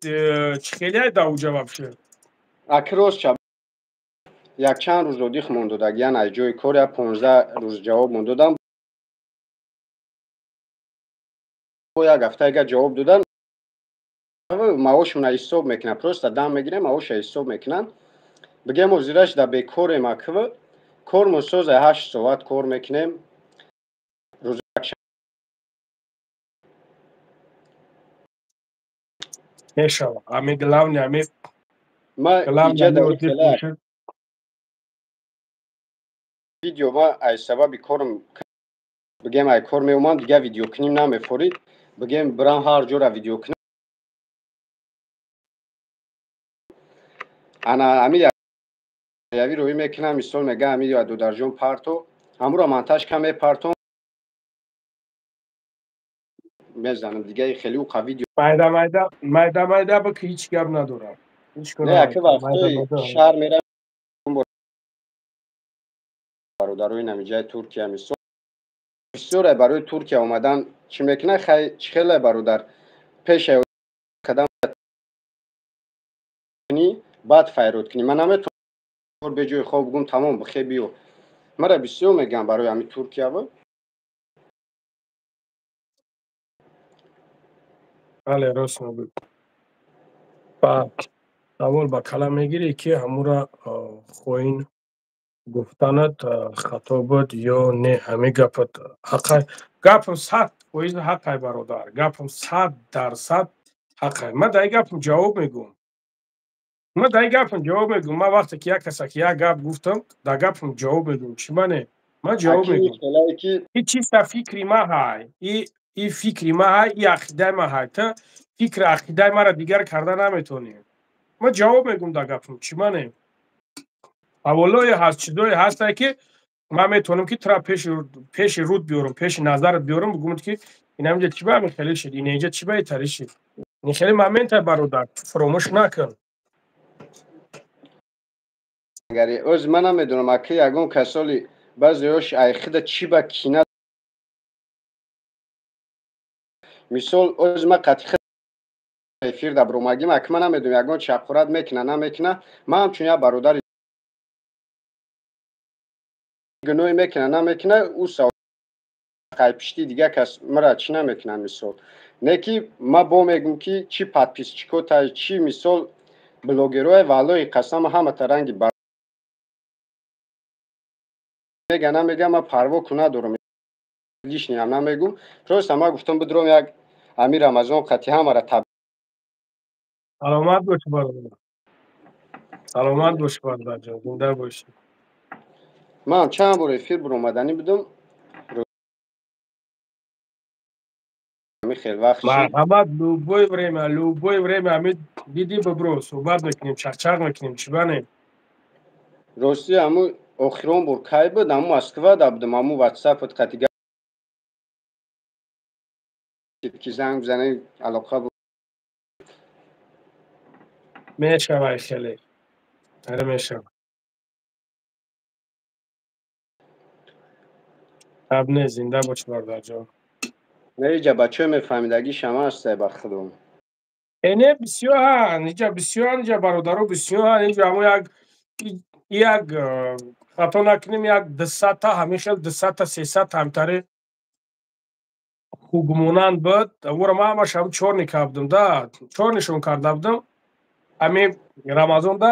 Чӣ хеле дар уҷа вообще? Аки рост ча, якчанд рӯз додих мондодагиян аз ҷои кор, як 15 рӯз ҷавоб мондодам, як ҳафтаега ҷавоб додам. Маошмона ҳисоб мекунам, просто дам мегирем, маоша ҳисоб мекунам. Бигем, озираш да бекорем, аква кормон соза, 8 соат кор мекунем рӯз. Мешава, ами главное ами Ма главное. Видео ма аз сабаби корм, бигем, ай кор меомам, дига видео куним намефорид, бигем, бирам ҳар ҷора видео кунам. Ана ами яви рӯӣ мекунам, мисол мега, ами додарҷон парто, ҳамуро монтаж кам мепартом, мезанам, дига хеле уқа видео. Майда майда, майда майда ба ки ҳеҷ гап надорам. Не, аки вақтои шаҳр мерам, бародарои намиҷаи Туркия, мисол, бисёре барои Туркия омадан чӣ мекунад? Хай, чӣ хеле, бародар, пеша кадам баъд файрод кунӣ. Ман наметавонам беҷои хоб гум, тамом, бихе биё. Мара бисёр мегӯям барои ҳами Туркиява. Бале, рост мегӯй. Ба савол ба калам мегирӣ, ки ҳамура хоин гуфтанат хато буд ё не? Ҳамин гапат ҳақай, гапам 100% ҳақай, бародар, гапам 100% ҳақай. Ман дар ин гапам ҷавоб мегӯм. Ман дар ин гапам ҷавоб мегӯм. Ман вақте ки як каса ки як гап гуфтам, дар гапам ҷавоб мегӯм. Чӣ мане? Ман ҷавоб мегӯм. И чиста фикри ма ҳай. И фикри ма ҳай, и ақидаи ма ҳай. Ту фикри ақидаи маро дигар карда наметавонӣ. Ман ҷавоб мегӯм дар гапам. Чӣ мане? Ҳаволое ҳаст, чизое ҳастае ки ман метавонам ки тура пеши руд биёрам, пеши назарат биёрам, бигӯм ки инаминҷа чӣ ба ҳамин хеле шид, ининҷа чӣ ба итари шид. Ин хеле моменте, бародар, фуромӯш накун. Агари оз ман намедонам, аки ягон касоли баъзеош айхида чӣ ба кина, мисол оз ман қатъи эфир да бромагим, аки ман намедонам ягон чи ҳақорат мекуна намекуна, ман ҳамчун як бародари гуноҳе мекуна намекуна, ӯ хайпишти дига кас мара чӣ намекуна, мисол. Не ки ман бо мегӯм ки чӣ подписчикота, чӣ мисол блогерое, валлоҳи қасам ҳамата ранги мега намега, ман парво ку надорам, лишниам намегӯм. Просто ман гуфтам бидром як ами Рамазон қати ҳамара таб. Саломат бошӣ, бародар. Саломат бошӣ, бародарҷон, зинда бошӣ. Ман чанд бор эфир биромаданӣ будам. Хел вақт. Марҳамат, любое время, любое время ами диди бибро, суҳбат мекунем, чақчақ мекунем, чӣ бане? Рости ҳаму охирон бор кай буд? Ҳаму Москва да будам, ҳаму ватсапат қати ки занг бизанем, алоқа бу. Мешавай хеле. Аре, мешава. Таб не, зинда бош, бародарҷон. Не, иҷа бачаҳо мефаҳмидагӣ шама ҳастай ба худом. Э не, бисёранд, иҷа бисёранд, иҷа бародаро бисёранд, иҷа ҳамо як хато накунем, як 200-та ҳамин хел 200-та 300-та ҳамтари хугмонанд буд. Ӯро ман ҳамаш ҳам чорни кардам да, чорнишон карда будам. Ҳамин Рамазонда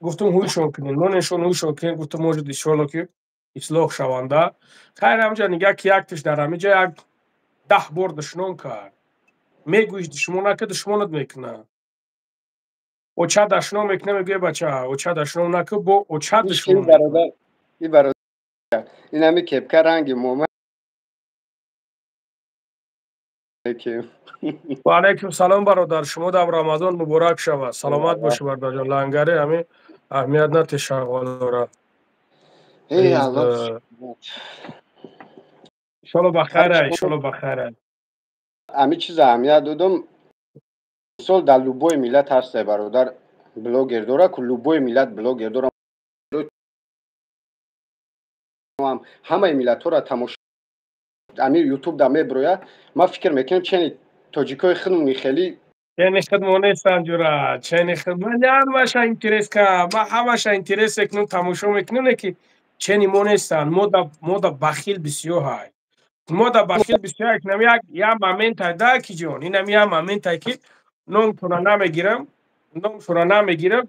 гуфтам ҳуйшон кунем, нонешон ҳуйшон кунем, гуфтам может иншоалло ки ислоҳ шаванда. Хайр, ҳамҷа нигаҳ ки яктиш дар ҳаминҷа як 10 бор душмон кард. Мегӯиш душмон накард, душмонат мекунад. Оча дашном мекунад, мегӯяд бача, оча дашном накард, бо оча душмон. И бародар, ин ҳами кепка ранги мома. Ва алайкум салом, бародар, шумо дам Рамазон муборак шавад. Саломат бошӣ, бародарҷон. Лангари ҳами аҳамият нате шағолора. Эй Аллоҳ. Иншоалло ба хайр, иншоалло ба хайр. Ҳами чиз аҳамият додам. Мисол дар любой миллат ҳастай, бародар, блогер дора ку, любой миллат блогер дора. Ҳамаи миллатҳоро тамошо ами ютуб да меброя. Ман фикр мекунам чени тоҷикои худмони хеле чени худмо нестам ҷура, чени худ ман ҳамаша интерес ка, ман ҳамаша интерес мекунам, тамошо мекунам, не ки чени мо нестанд, мо да бахил бисёр ҳай. Мо да бахил бисёр ҳай, инам як моментай да ки ҷон, инам як моментай ки номтона намегирам, номшона намегирам,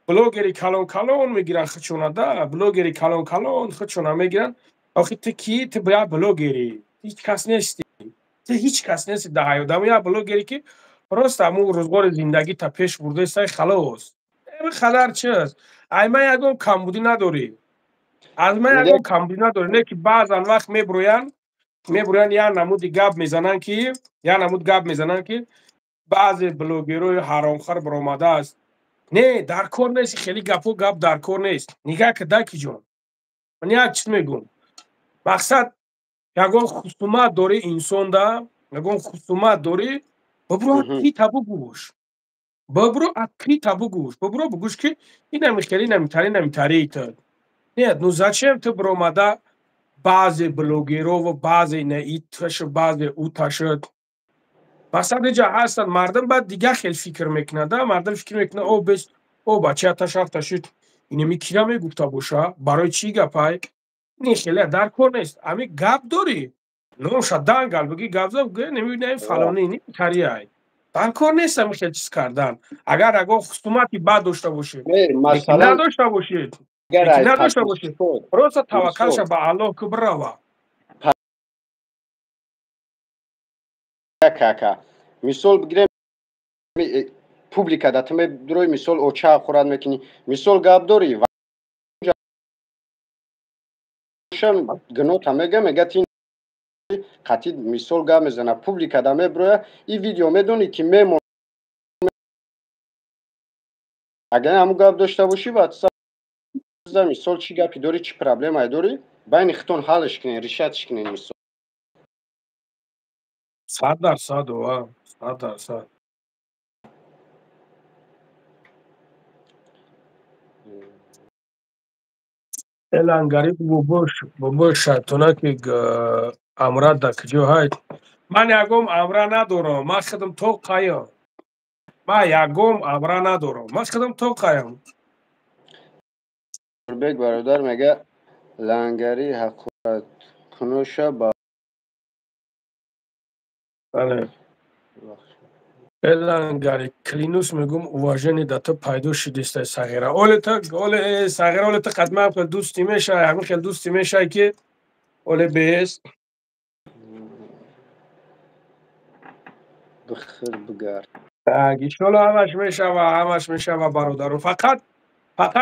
блогери калон калон мегиранд худшона да, блогери калон калон худшона мегиранд. Охи ту ки, ту як блогери, ҳеҷ кас нести. Ту ҳеҷ кас нести дар ҳаёт. Ҳамун як блогери ки просто ҳамун рӯзгори зиндагита пеш бурдаистай, халос. Хадар чист? Ай ман ягон камбудӣ надорӣ. Аз ман ягон камбудӣ надорӣ. Не ки баъзан вақт меброянд як намуди гап мезананд ки, як намуд гап мезананд ки баъзе блогерҳои ҳаромхӯр баромадааст. Не, дар кор нест, хеле гапҳо гап дар кор нест. Нигаҳ ки даки ҷон. Ман як чиз мегӯм. Мақсад ягон хусумат дорӣ инсонда, ягон хусумат дорӣ, бибро открыто бугӯш. Бибро открыто бугӯш. Бибро бугӯш ки инами хеле, инами тари, инами тари ту. Нет, ну зачем ту биромада баъзе блогеров ва баъзе иташ, баъзе уташад. Масалан инҷа ҳастанд мардум баъд дигар хел фикр мекунад, да? Мардум фикр мекунад, о бес, о бача ташафташид, инами кира мегуфта боша, барои чӣ гапай? Не, хеле дар кор нест. Ами гап дорӣ, номша дангал бигӣ, гап зад, бигӯ, намебинам фалони, ини тариай. Дар кор нест ами хел чиз кардан. Агар ягон хусумати бад дошта бошӣ, надошта бошӣ, надошта бошӣ, просто таваккалша ба Аллоҳ ки бирава. Кака, мисол бигирем, Публика да ту медурои, мисол, оча ҳақорат мекунӣ, мисол, гап дорӣ, гуноҳта мега, мега ти қатъи, мисол, гап мезана, публика да меброя, и видео медонӣ ки мемон. Агар ҳамун гап дошта бошӣ, ватсап, мисол, чӣ гапи дорӣ, чӣ проблемае дорӣ, байни худтон ҳаллш кунед, решать ш кунед, мисол. 100%, ова, 100%. Элангари, бобош, бобош, шайтона ки амра да куҷо ҳай? Ман ягом амра надорам, ман худам то қаям, ман ягом амра надорам, ман худам то қаям. Бек бародар мега, лангари ҳақораткуноша ба Бале. Элангари, клянусь, мегум, уважение да ту пайдо шидистай, сағира. Оле та, оле сағира, оле ту қадмам хел дӯсти мешавай, ҳамин хел дӯсти мешавай ки оле бест. Бихир, бигард. Так, иншолло, ҳамаш мешава, ҳамаш мешава, бародаро. Фақат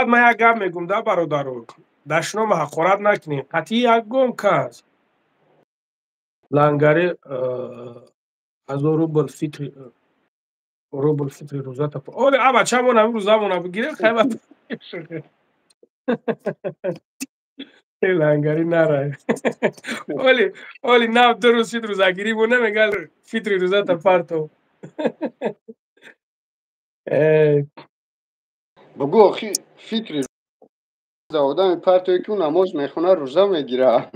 ман як гап мегум да, бародаро. Дашнома ҳақорат накунем. Қатъи ягон кас. Лангари, 1000 рубл фитри, рубл фитри рӯзата. Оле, а бачамон ҳамин рӯзамона бигирем, хайба. Лангари, нарай. Оли, оли нав 2 рӯз шид рӯзагирӣ бо намегал, фитри рӯзата парто. Бугӯ, охи, фитри одами партое ки ӯ намоз мехона, рӯза мегира.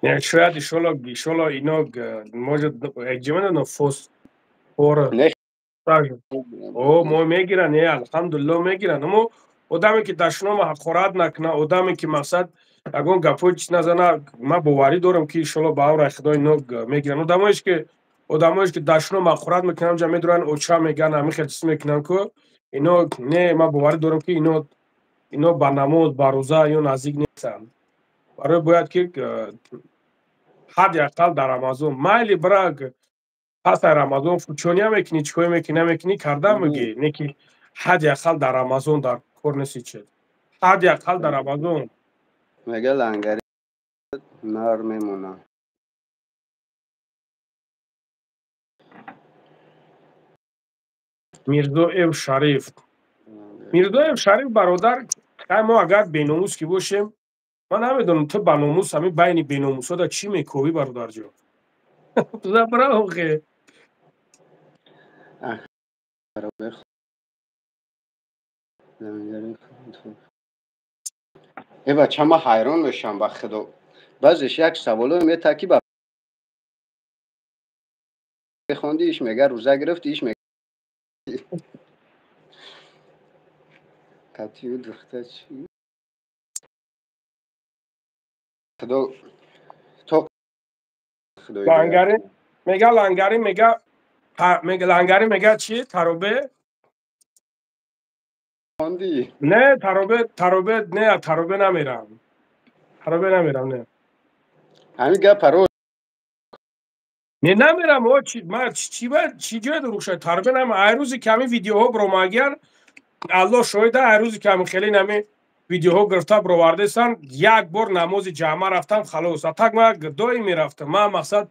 Шояд, иншолло, иншолло, ино может экҷимена фос ора. О, мо мегиран, е, алҳамдулилло, мегиран. Амо одаме ки дашнома ҳақорат накуна, одаме ки, мақсад, ягон гапҳои чиз назана, ман боварӣ дорам ки иншолло, ба амри Худо, ино мегиранд. Одамоеш ки дашном ҳақорат мекунанд, ҷа медуранд, оча меган, ҳамин хел чиз мекунанд ку, ино не, ман боварӣ дорам ки ино ба намоз, ба рӯза ё наздик нестанд. Барои бояд ки ҳадди ақал дар Рамазон, майли, брак, пас дар Рамазон фучония мекунӣ, чӣ кор мекунӣ, намекунӣ, карда мегӣ, не ки ҳадди ақал дар Рамазон дар кор неси чед, ҳадди ақал дар Рамазон. Мега, лангари нар мемонад. Мирзоев Шариф, Мирзоев Шариф, бародар, хай, мо агар беномус ки бошем, ман намедонам, ту ба номус ҳамин байни беномусода чӣ мековӣ, бародарҷон? Забраохе. Ах, э, бача, ма ҳайрон мешавам, ба худо, баъзеш як саволо мета ки ба бехонди, иш мега, рӯза гирифти, иш мега, қатию духта чи, худо то худои. Лангари мега, лангари мега, мега, лангари мега, чи таробе? Хонди. Не, таробе, таробе не, таробе намерам, таробе намерам, не. Ҳамин гапаро. Не, намерам, о, чи ма чи ба чи ҷое дурӯғ шуд? Таробе нам, ай рӯзи ки ҳамин видеоҳо бромагиян, Аллоҳ шоҳида, ай рӯзи ки ҳамин хеле нами видеоҳо гирифта бировардесан, як бор намози ҷамъа рафтам, халос. А так ма доим мерафтам, ман, мақсад,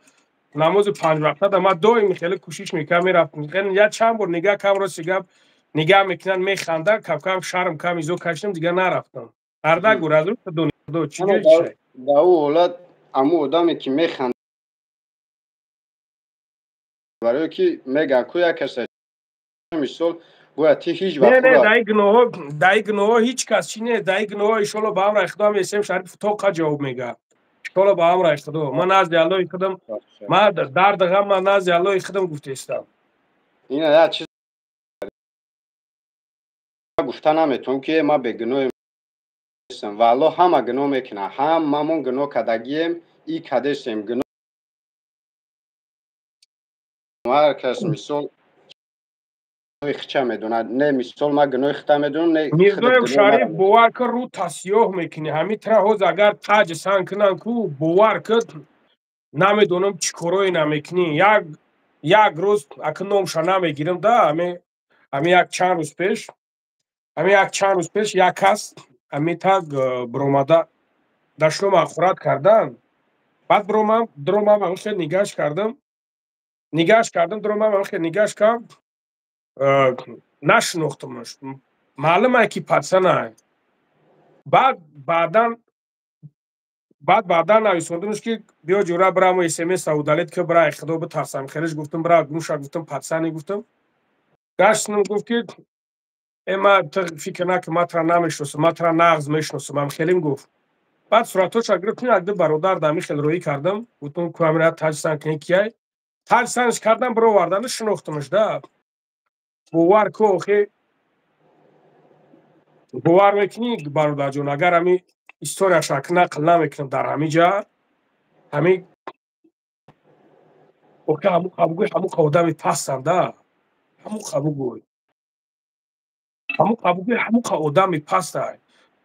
намози панҷвақтада ман доим хеле кӯшиш мекардам, мерафтам. Як чанд бор нигаҳ кам, рости гап, нигаҳ мекунанд, механданд, кам-кам шарм кам изо кашидам, дигар нарафтам. Ҳарда гур аз рӯи худо, чӣ ҷои чӣ? Дар ӯ ҳолат аму одаме ки механд, барое ки мегӯянд ку як каса, мисол, бояд ти ҳеҷ Не, вақт не, даи гуноҳо, даи гуноҳо ҳеҷ кас чӣ не, даи гуноҳо, иншолло, ба амри Худо, ҳам Шариф тоқа ҷавоб мега. Иншолло, ба амри Худо. Ман назди Аллоҳи худам, ман дарди ғам, ман назди Аллоҳи худам гуфтаистам. Ина як чиз гуфта наметавонам ки ман бегуноҳ нестам. Ва Аллоҳ ҳама гуноҳ мекунад, ҳамамон гуноҳ кардагием, и кадесем гуноҳ, ҳар кас, мисол, хича медонад. Не, мисол, ман гуноҳи хита медонам, не. Мирзоев Шариф, бовар кун, рӯ тасиёҳ мекунӣ. Ҳамин тра ҳоз агар таҷ сан кунам ку, бовар кун, намедонам чӣ корое намекунӣ. Як рӯз ака номша намегирам да, ҳамин. Ҳамин як чанд рӯз пеш, ҳамин як чанд рӯз пеш як кас ҳамин так биромада дашном ҳақорат кардан. Баъд биромам, дуромам, ҳамин хел нигаш кардам, нигаш кардам, дуромам, ҳамин хел нигаш кардам, нашинохтамаш. Маълум ай ки пацанай. Баъд баъдан баъд баъдан нависондамш ки биё ҷура бирамо смс удалить ки бира, худо битарсам. Хелеш гуфтам, бира гумша, гуфтам, пацани, гуфтам. Гаштам, гуфт ки э, ма ту фикр накун, ма тра намешиносам, ма тра нағз мешиносам, ам хелим гуфт. Баъд суратҳоша гирифтем, якду бародар дами хел роҳӣ кардам, гуфтам ку ҳамина таҷсан кунӣ, кияй таҷсанш кардам, бировардану шинохтамш да. Бовар ку, охе, бовар мекунӣ, бародарҷон, агар ҳами историяш ак нақл намекунам дар ҳами ҷа, ҳами охе ҳаму қабугӯй, ҳаму одами пастам да, ҳаму қабугӯй, ҳаму қабугӯй, ҳаму одами пастай.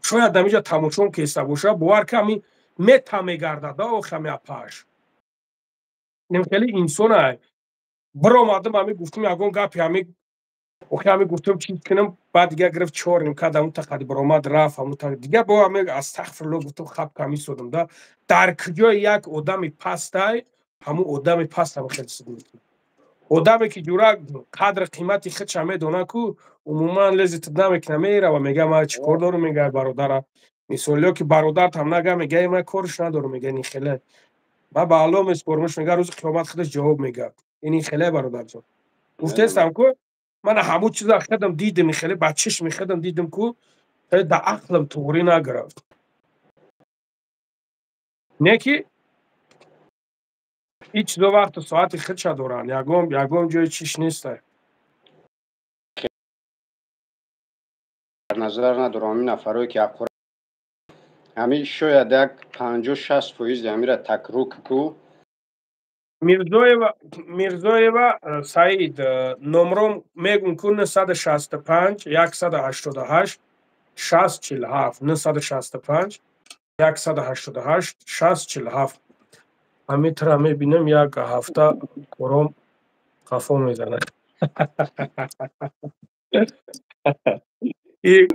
Шояд ҳамиҷа тамошом кеста боша, бовар ки ҳами мета мегардад да, охе ҳами апаш нем хеле инсонай. Биромадам, ҳами гуфтум ягон гапи, ҳами охе ҳами гуфтум чиз кунам, баъд дига гирифт чор ним кад ҳамун тақади биромад рафт, ҳамун та дига бо ҳами астағфирулло гуфтум, хаб ками содам да. Дар куҷои як одами пастай, ҳамун одами паст ҳама хел чиз мекунад. Одаме ки ҷура қадр қимати худша медона ку, умуман лезит намекуна, мерава, мега ман чӣ кор дорам, мега бародара, мисол, ё ки бародартам нага, мега ман корш надорам, мега ин хеле ман ба Аллоҳ месупормаш, мега рӯзи қиёмат худаш ҷавоб мега. Ин хеле, бародарҷон, гуфтестам ку, ман ҳамун чиза худам дидим, хеле ба чишми худам дидим ку, да ақлам туғрӣ нагирифт. Не ки ин чизо вақту соати худша доранд, ягон ҷои чиш нестай. Дар назар надорам ҳамин нафарое ки ҳақорат, ҳамин шояд як 50-60 фоизи ҳамира такрук ку. Мирзоева, Мирзоева Саид, номром мегум ку: 965 188 60 47, 965 188 60 47. Ҳамин тра мебинем, як ҳафта кором қафо мезанад. И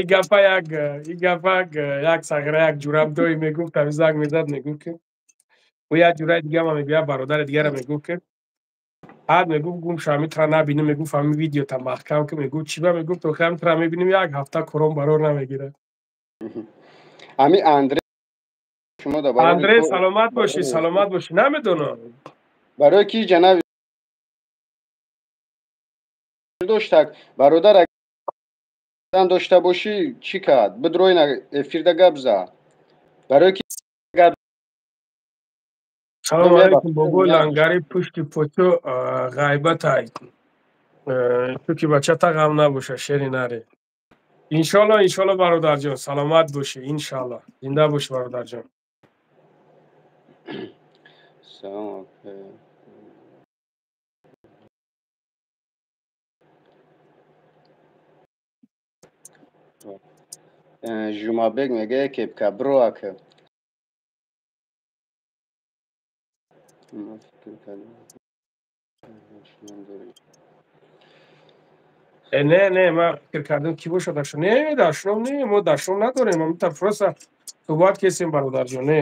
гапа як сағира, як ҷурам дои мегуфт, ҳами занг мезад, мегуфт ки ӯ як ҷураи дигама мегӯяд, бародари дигара мегуфт ки ҳад мегуфт, гум ша, ҳами тра набинем, мегуфт, ҳами видеота маҳкам ки, мегуфт, чӣ ба, мегуфт, охи ҳами тра мебинем, як ҳафта кором барор намегирад. Ҳами Андре шумо да. Андре, саломат бошӣ, саломат бошӣ, намедонам. Барои ки ҷанаб доштак, бародар, дошта бошӣ, чӣ кард, бидрои эфирда гап за, барои ки гап. Салому алейкум, бобои Лангари, пушти почо ғайбатай ту ки бачата ғам набоша, шери наре. Иншолло, иншолло, бародарҷон, саломат бошӣ, иншалло, зинда бошӣ, бародарҷон. Салом. Жумабек мегӯяд, кепка бро ака. Ма фикр кардам, дорӣ. Не, не, ман фикр кардам, ки бошад дашном. Не, дашном не, мо дашном надорем, мо просто суҳбат кесем, бародарҷон, не.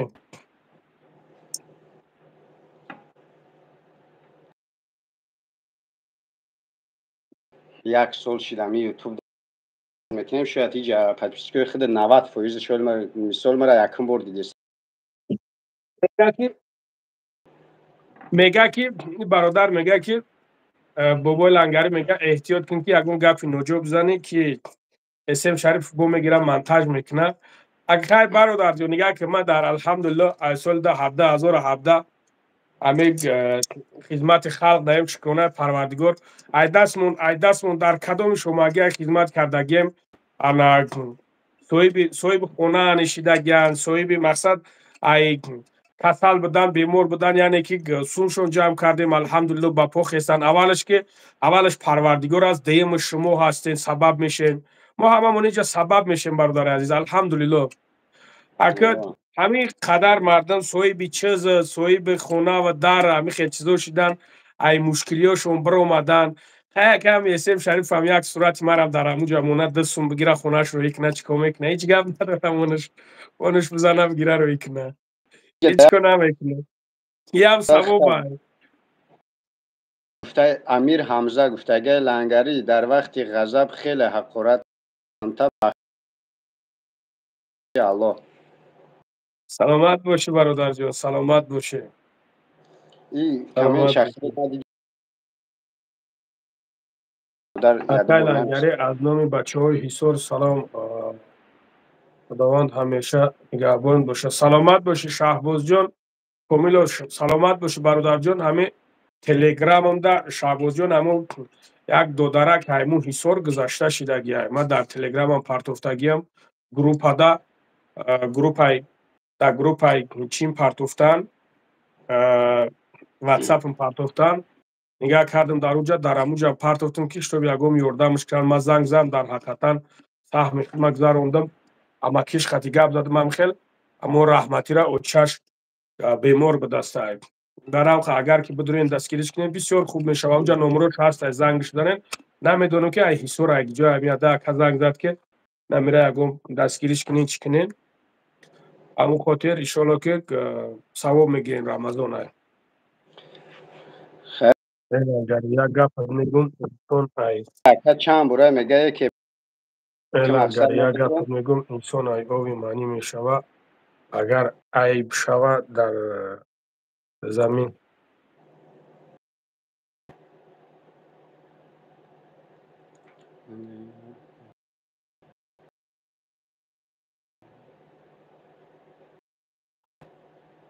Як сол шид ҳами Ютуб мекунем, шояд ҳеҷ подписчикои худ 90 фоизи шояд мисол мара якум бор дидест. Мега ки бародар, мега ки бобои Лангарӣ мега, эҳтиёт кун ки ягон гапи ноҷо бизанӣ ки СМ Шариф бо мегира, монтаж мекуна. Хай, бародарҷон, нигаҳ ки ман дар, алҳамдулилло, аз соли 2017 ҳамин хизмати халқ даем, шукрона Парвардигор, ай дастмон дар кадоми шомагия хизмат кардагием, ана соҳиби хона нишидагиян, соҳиби мақсад, ай касал будан, бемор будан, яъне ки сумшон ҷамъ кардем, алҳамдулилло, ба по хестанд. Аввалаш ки аввалаш Парвардигор аст, дуюмаш шумо ҳастен, сабаб мешем, мо ҳамамон инҷа сабаб мешем, бародари азиз, алҳамдулилло. Ака, ҳамин қадар мардум соҳиби чиз, соҳиби хона ва дар, ҳамин хел чизо шидан. Ай мушкилиёшон биромадан. Якам Есем Шарифам як сурати марам дар ҳамуҷа монад, ду сум бигира, хонааш рӯӣ куна, чӣ кор мекуна? Ҳеҷ гап надорам, онаш бизана, бигира, рӯӣ куна. Ҳеҷ кор намекуна. Ям савоба. Гуфта Амир Ҳамза гуфтагай Лангарӣ дар вақти ғазаб хеле ҳақорат Аллоҳ. Саломат бошӣ, бародарҷон, саломат бошӣ. Акай Лангарӣ, аз номи бачаҳои Ҳисор салом. Худованд ҳамеша нигаҳбон бошад. Саломат бошӣ, Шаҳбозҷон. Комило, саломат бошӣ, бародарҷон. Ҳамин телеграмамда, Шаҳбозҷон, ҳамон як додарак ҳаймун Ҳисор гузашта шидагиай. Ман дар телеграмам партофтагиам, группада, группаи дар группаи чин партофтан, ватсапам партофтан. Нигаҳ кардам дар уҷа, дар ҳамуҷа партофтам, ки чтоб ягон ёрдамш кунанд. Ман занг задам, дар ҳақиқатан саҳми хидмат гузарондам, амма киш хати гап задам, ам хел аммо раҳматира очаш бемор будастай. Даравқа агар ки бидурем, дастгириш кунем, бисёр хуб мешавад. Онҷа номерош ҳаст, зангш занем. Намедонам, ки ай Ҳисор, ай ҷой ҳамиада ака занг зад, ки намера ягон дастгириш кунем, чӣ кунем. Ҳамон хотир иншоалло, ки савоб мегирем Рамазон ай. Як гап мегум, инсон ай чанд бора мегӯяд, ки як гап мегум, инсон ай ови маънӣ мешава, агар айб шава дар замин.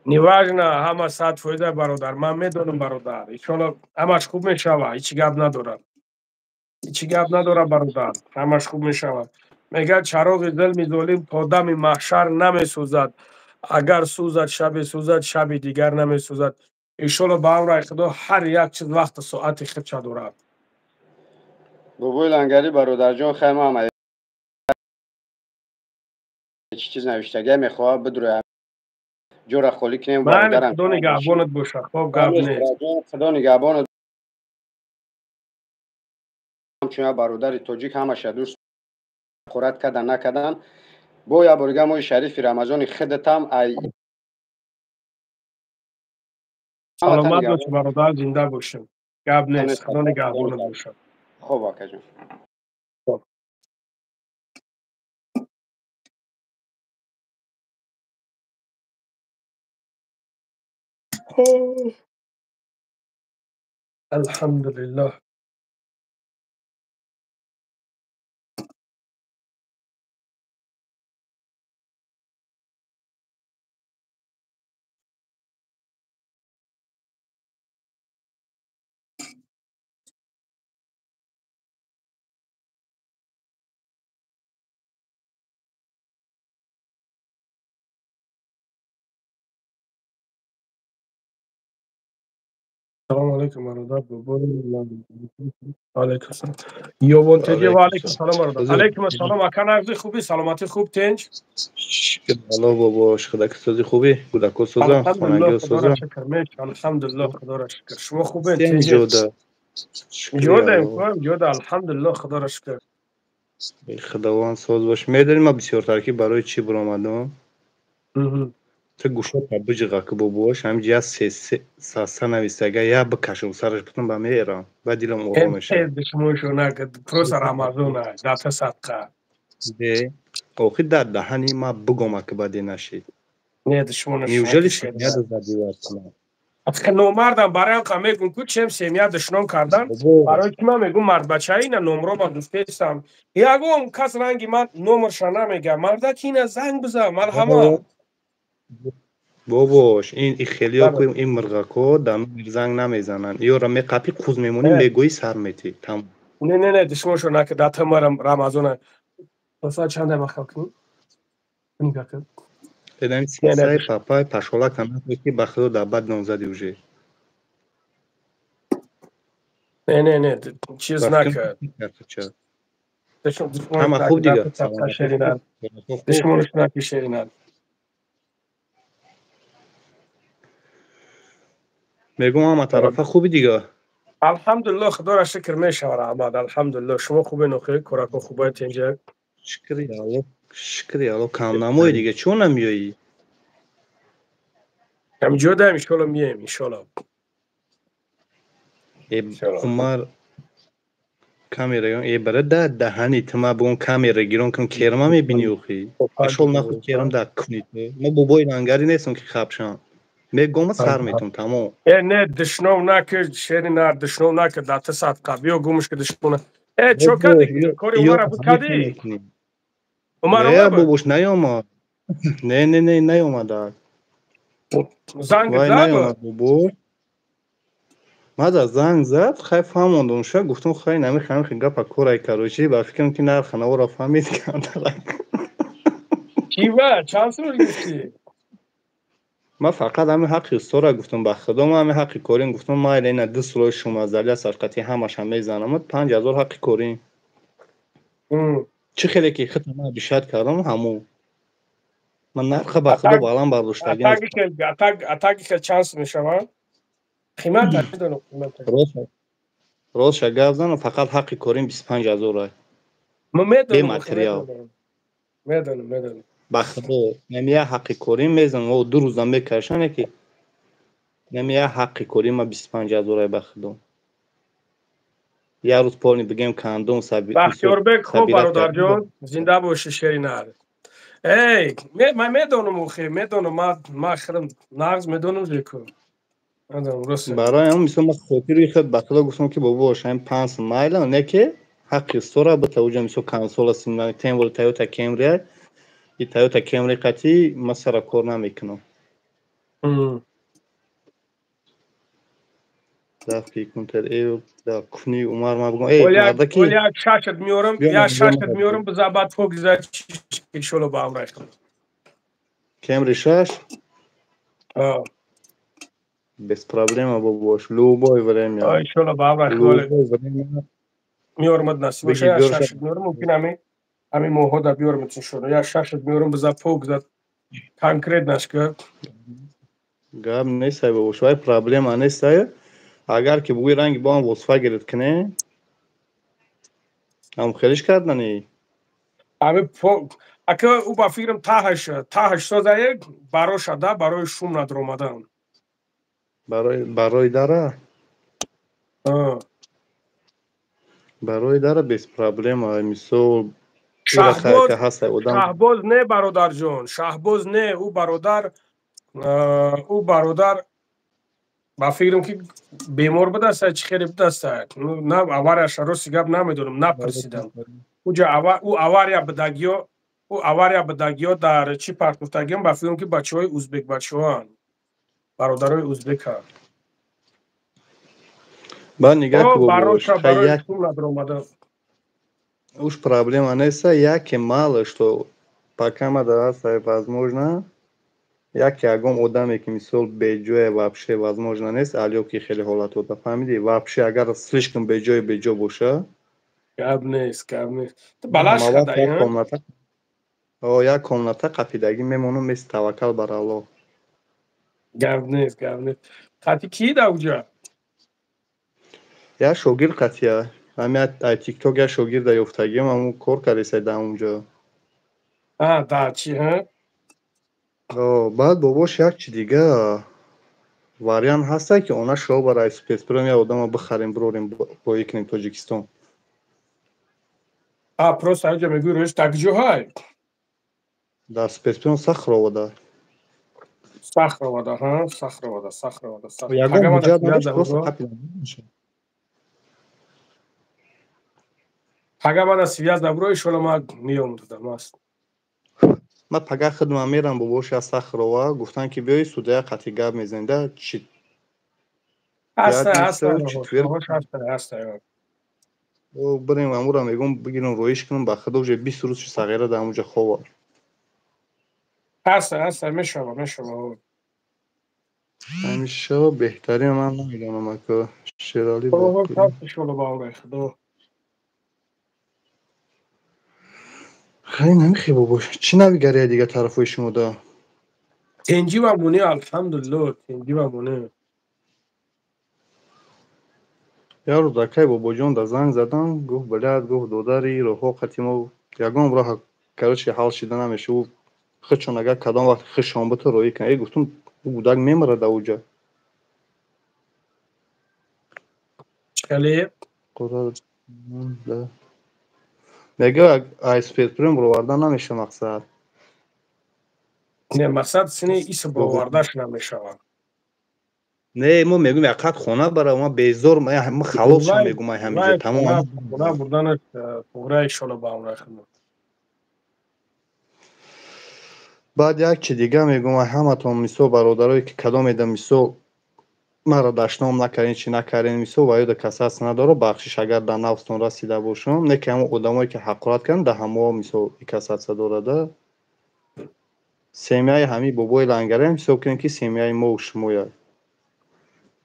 Неважно, ҳама 100%, бародар, ман медонам, бародар. Иншоалло, ҳамаш хуб мешава, ҳеҷ гап надорад. Ҳеҷ гап надорад, бародар, ҳамаш хуб мешавад. Мегӯяд, чароғи зулми золим то дами маҳшар намесӯзад. Агар сӯзад, шабе сӯзад, шаби дигар намесӯзад. Иншоалло, ба амри Худо ҳар як чиз вақту соати худша дорад. Бобои Лангарӣ, бародарҷон, хай ман чӣ чиз навиштагия мехоҳад бидурӯям, ҷора холӣ кунем. Бародарам, Худо нигаҳбонат бошад. Хоб, гап нест. Худо нигаҳбонат. Ҳамчун як бародари тоҷик ҳамаша дӯст ҳақорат кардан накардан. Бо як борига моҳи шарифи Рамазони худатам ай. Саломат бошӣ, бародар, зинда бошем. Гап нест, Худо нигаҳбонат бошад. Хоб, акаҷон. Алҳамдулиллоҳ. Салому алайкум, бародар, бобои. Алайкум ассалом. Ёвонтеҷи, ва алайкум салом, бародар. Алайкум ассалом, ака, нағзи, хубӣ, саломатӣ хуб, тинҷ? Алло, бобо, худак сози, хубӣ, кӯдако соза, хонагиҳо соза? Алҳамдулиллоҳ, худоро шукр. Шумо хубед? Ҷода. Ҷодаем, ҷода, алҳамдулиллоҳ, худоро шукр. Худованд соз бош. Медонӣ, ман бисёртар ки барои чӣ биромадам? Ту гӯшота биҷиға, ки бобош ҳамин я саса навистага, я бикашам сараш бутун ба мерам, ба дилам ором мешавад. Душмоншо накард, просто Рамазона дата садқа. Бе охи дар даҳани ма бугома, ки баде нашид. Не, душмонаш. Неужели семья забивать кунам? Номардам, барои ка мегум, ку чем семья душном кардан, барои ки ман мегум, мардбача ина номро ба гуфтестам, ягон кас ранги ман номерша намега, мардаки ина занг биза, марҳамат. Бобош, ин хелиё, ин мирғако дар номер занг намезананд. Ёра меқапӣ, қуз мемонӣ, мегӯӣ, сар метӣ, тамом. Не, не, не, душмоншо нака, дата марам Рамазона соат чанда махал кунӣ, нигоҳ кун. Эдами сисаи папай пашола канад, ки ба худо дар бад номзади уже. Не, не, не, чиз нака. Ҳама хуб дига? Душмонш наки, шеринад. Мегӯм, ҳама тарафа хуби дига? Алҳамдулиллоҳ, худоро шукр, мешава, раҳмат, алҳамдулиллоҳ. Шумо хубе, нохе корако хубае, тинҷа? Шукри Аллоҳ, шукри Аллоҳ. Камнамои дига чо намеоӣ? Ҳамҷо даем, иншоалло мием, иншоалло. Э, Умар, камера э бара да даҳани тима бигон, камера гирон кун, керма мебини охи. Шол нахуд керам да куни. Ма бобои лангари нестам ки хапшам. Мегома сар метум, тамом. Э, не, дишнов наки, шери нар, дишнов наки, да ты садқа. Биё гумш ки дишнов. Э, чо кади? Кори Умара буд кади? Умар Не, бобош наёмад. Не, не, не, наёмада. Занг зад? Бобош. Мада занг зад, хай фаҳмондум ша, гуфтум хай нами хамихи гапа корай, короче, ба фикрам ки нарха навора фаҳмид кардалак. Кива, чанд сум гуфтӣ? Ман фақат ҳамин ҳаққи устора гуфтум, ба худо, ман ҳамин ҳаққи корим гуфтум, майли ина ду сулои шумазалия сарқати ҳамаша мезанам, 5000 ҳаққи корим. Чӣ хеле ки худам ман бишад кардам, ҳамун. Ман нарха ба худо баланд бардоштагӣ. Атаги хел чанд сум мешавад? Қимат медонам, қимат. Ростша гап занам, фақат ҳаққи корим 25 000 ай. Ман медонам. Бематериал. Медонам, медонам. Ба худо, нами як ҳаққи корим мезанам, о ду рӯзам мекашам, ки нами як ҳаққи корим ма 25 000 ай, ба худо. Як рӯз полный бигем кандум. Бахтиёрбек, хуб, бародарҷон, зинда боши, шери нар. Эй, ман медонам, охе, медонам, ман хирам нағз медонам зеку. Барои ҳамн мисол ман хотири худ ба худо гуфтам ки бобош ҳамин панҷ майла не ки ҳаққи устора бита, уҷа мисол консола тем более Тойота Кемри, и Тойота Кемри қати ман сара кор намекунам. Рафти кунтер э да куни Умар ма бигам э мардаки. Як шашат меорам, як шашат меорам, биза баъд пок за иншолло ба ҳамрай. Кемри шаш? Без проблема, бобош, любое время. Иншолло ба ҳамрай. Любое время. Меорамад, насиб боша, як шашат меорам, мумкин ҳамин моҳҳо да биёрам иншолло. Як шашат меорам, биза пок за конкретно шка. Гап нестай, бобош, вай проблема нестай. Агар ки бугӯи ранги бо ҳам восфа гирифт кине, ҳам хелиш кардани. Ҳами ака, ӯ ба фикрам таҳаш созае бароша да барои шум надромадан. Барои дара? Барои дара без проблема, мисол. Шаҳбоз не, бародарҷон, Шаҳбоз не, ӯ бародар ба фикрам ки бемор будаста, чӣ хеле будаста, на аварияша, рости гап, намедонам, напурсидам. Уҷа ӯ авария будагиё, ӯ авария будагиё дар чӣ партофтагиён, ба фикрам ки бачаҳои узбек, бачаҳоанд, бародарои узбека. Баъд нигаҳ. Барои надромада. Уж проблема неста, яке мало что пока ма дар ҳаста возможно, яке ягон одаме ки мисол беҷоя вообще возможно нест, алё ки хеле ҳолатҳо да фаҳмидӣ, вообще агар слишком беҷои беҷо боша. Гап нест, гап нест, балаш. Як комната қапидагӣ мемонам, меси таваккал бар Аллоҳ. Гап нест, гап нест. Қати ки да уҷа? Як шогирд қатия, ҳами Тикток як шогирда ёфтагиам, ҳамун кор кардеса да унҷо. Да чи? Баъд, бобош, як чи дига вариант ҳаста ки она шо барои спецпром як одама бихарем, бирорем, боӣ кунем Тоҷикистон. Просто ҳамҷа мегӯи, рӯш так ҷоҳай? Дар спецпром Сахровода. Сахровода, ҳа, Сахровода, Сахровода. Ягон ҳуҷҷат надошт, просто Пага мана связь набуро, иншолло ман меём додам аст. Ман пага хидмат мерам, бобош, аз Сахрова гуфтан ки биёи судая қатъи гап мезанем да чи. Ҳаста, ҳаста, ҳаста. Бирем, амура мегӯм, бигирам, роиш кунам, ба худо, уже 20 рӯз чи сағира дар ҳамуҷа хова. Ҳаста, ҳаста, мешава, мешава. Ҳамеша беҳтарин, ман намедонам, ака Шералӣ. Худо. Хеле намехе, бобош, чӣ навигария дига тарафҳои шумо да? Тенҷи ва муне, алҳамдулилло, тенҷи ва муне. Як рӯз акай бобоҷон да занг задам, гуфт блядь, гуфт додари роҳҳо қати мо ягон роҳа, короче, ҳал шида намеша. Ӯ худшон агар кадом вақт худшон буту роӣ кунад. Э, гуфтум, ӯ гудак мемирад ауҷа. Мега ай спецприём бироварда намеша мақсад. Не, мақсад сини ис бировардаш намешавад. Не, мо мегӯем яқат хона бара, ма безор, ма халос шам мегӯм ай ҳаминҷо тамом. Хона бурданаш туғра иншолло ба амр хидмат. Баъд як чи дига мегӯм ай ҳаматон, мисол бародарое ки кадом еда мисол маро дашном накардин, чи накардин, мисол ва ёда касас надоро, бахшиш агар дар нафстон расида бошам, не ки ҳамон одамое ки ҳақорат карданд, да ҳамо мисол икасатса дорада. Семьяи ҳамин бобои лангараем ҳисоб кунем ки семьяи мо шумояд.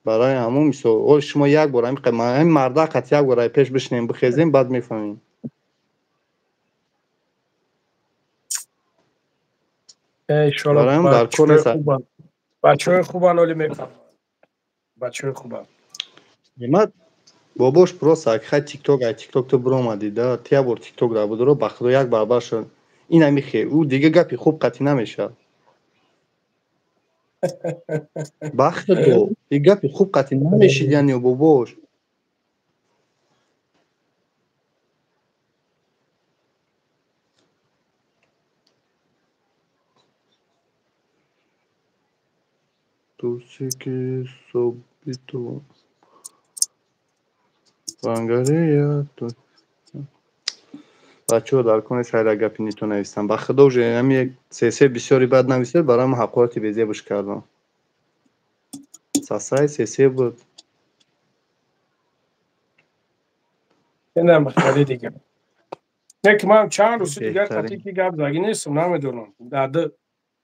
Барои ҳамон мисол оли шумо як бор ҳамин марда қат як бор ай пеш бишинем бихезем, баъд мефаҳмем. Иншолло дар кор нест. Бачаҳои хубан, оли мефаҳманд. Бачаҳои хубан. Ма бобош просто ҳақиқат тикток, ай тикток ту биромадӣ да, ту як бор тикток дар будро, ба худо як баробар шуд. Ин ҳами хе, ӯ дига гапи хуб қатъӣ намешавад. Ба худо, и гапи хуб қатъӣ намешид, яъне бобош. Тусики собито лангария бачаҳо дар кони сайра гапи нито навистам. Ба худо уже ҳами сесе бисёри бад нависед, барои ҳақорати безебуш кардам. Сасай сесе буд. Инам хеле дига. Не ки ман чанд рӯзи дигар қати ки гап заги нестам, намедонам. Дар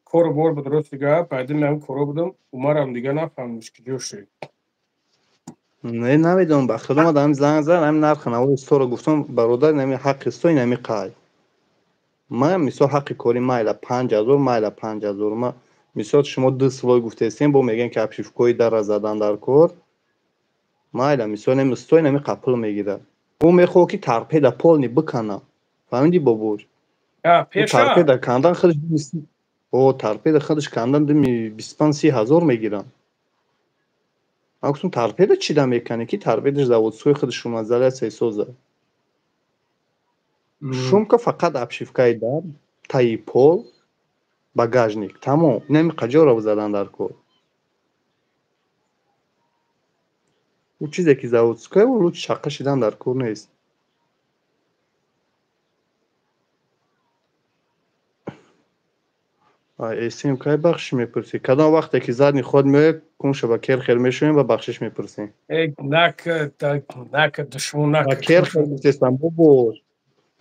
кору бор буд, рост дига, пайдо меам коро будам, умарам дига нафаҳмидиш ки ҷо шуд. Не, намедонам, ба худо ма дам занг зад, ҳамин нархи навои сторо гуфтам, бародар, ин ҳамин ҳаққи сто, ин ҳамин қай. Ман мисол ҳаққи кори майла 5000, майла 5000. Ма мисол шумо ду слой гуфтестем, бо мегӯем ки обшивкои дара задан дар кор. Майла мисол ин сто, ин ҳамин қапул мегирад. Ӯ мехоҳад ки торпеда полни бикана. Фаҳмидӣ бобош? Торпеда кандан худаш о торпеда худаш кандан 25-30 ҳазор мегиранд. Ман гуфтам торпеда чӣ да мекунӣ ки торпедаш заводской худаш шумазаляция соза. Шумка фақат обшивкаи дар, таи пол, багажник, тамом. Инами қаҷоро задан дар кор. Ӯ чизе ки заводское, ӯ луч шақа шидан дар кор нест. Эсим кай бахшиш мепурсӣ? Кадом вақте ки задни ход меояд, кунша ба керхер мешавем ва бахшиш мепурсем. Э, нак, нак, душмон нак. Ба керхер гуфтестам, бобош.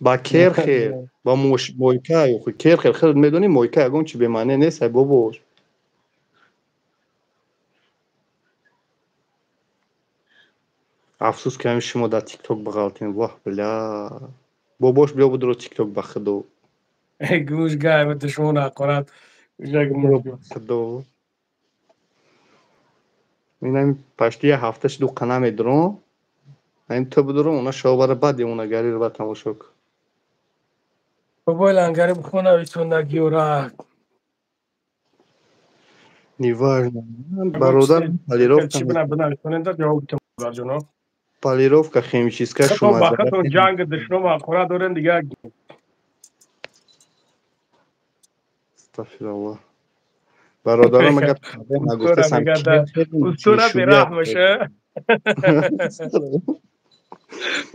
Ба керхер, ба мойка, керхер худат медонӣ, мойка ягон чи бемаъне нест, ай бобош. Афсӯс ки ҳамин шумо дар тикток бағалтем. Ваҳ, бля. Бобош биё будро тикток ба худо. Гӯш гай, душмон ҳақорат. Худо. Инам пашти як ҳафта шуд қана медурам. Ин ту будурам, она шобара баъд она гариро ба тамошо кун. Бобои лангари бихона витонда гиёра. Неважно. Бародар, полировка. Чи бина бина витонда ҷавоб битам барҷоно. Полировка химическая шума. Бахатон ҷанг душмон ҳақорат дорем дига. Астағфируллоҳ. Бародарам агар нагуфтасам, устура бераҳмаш,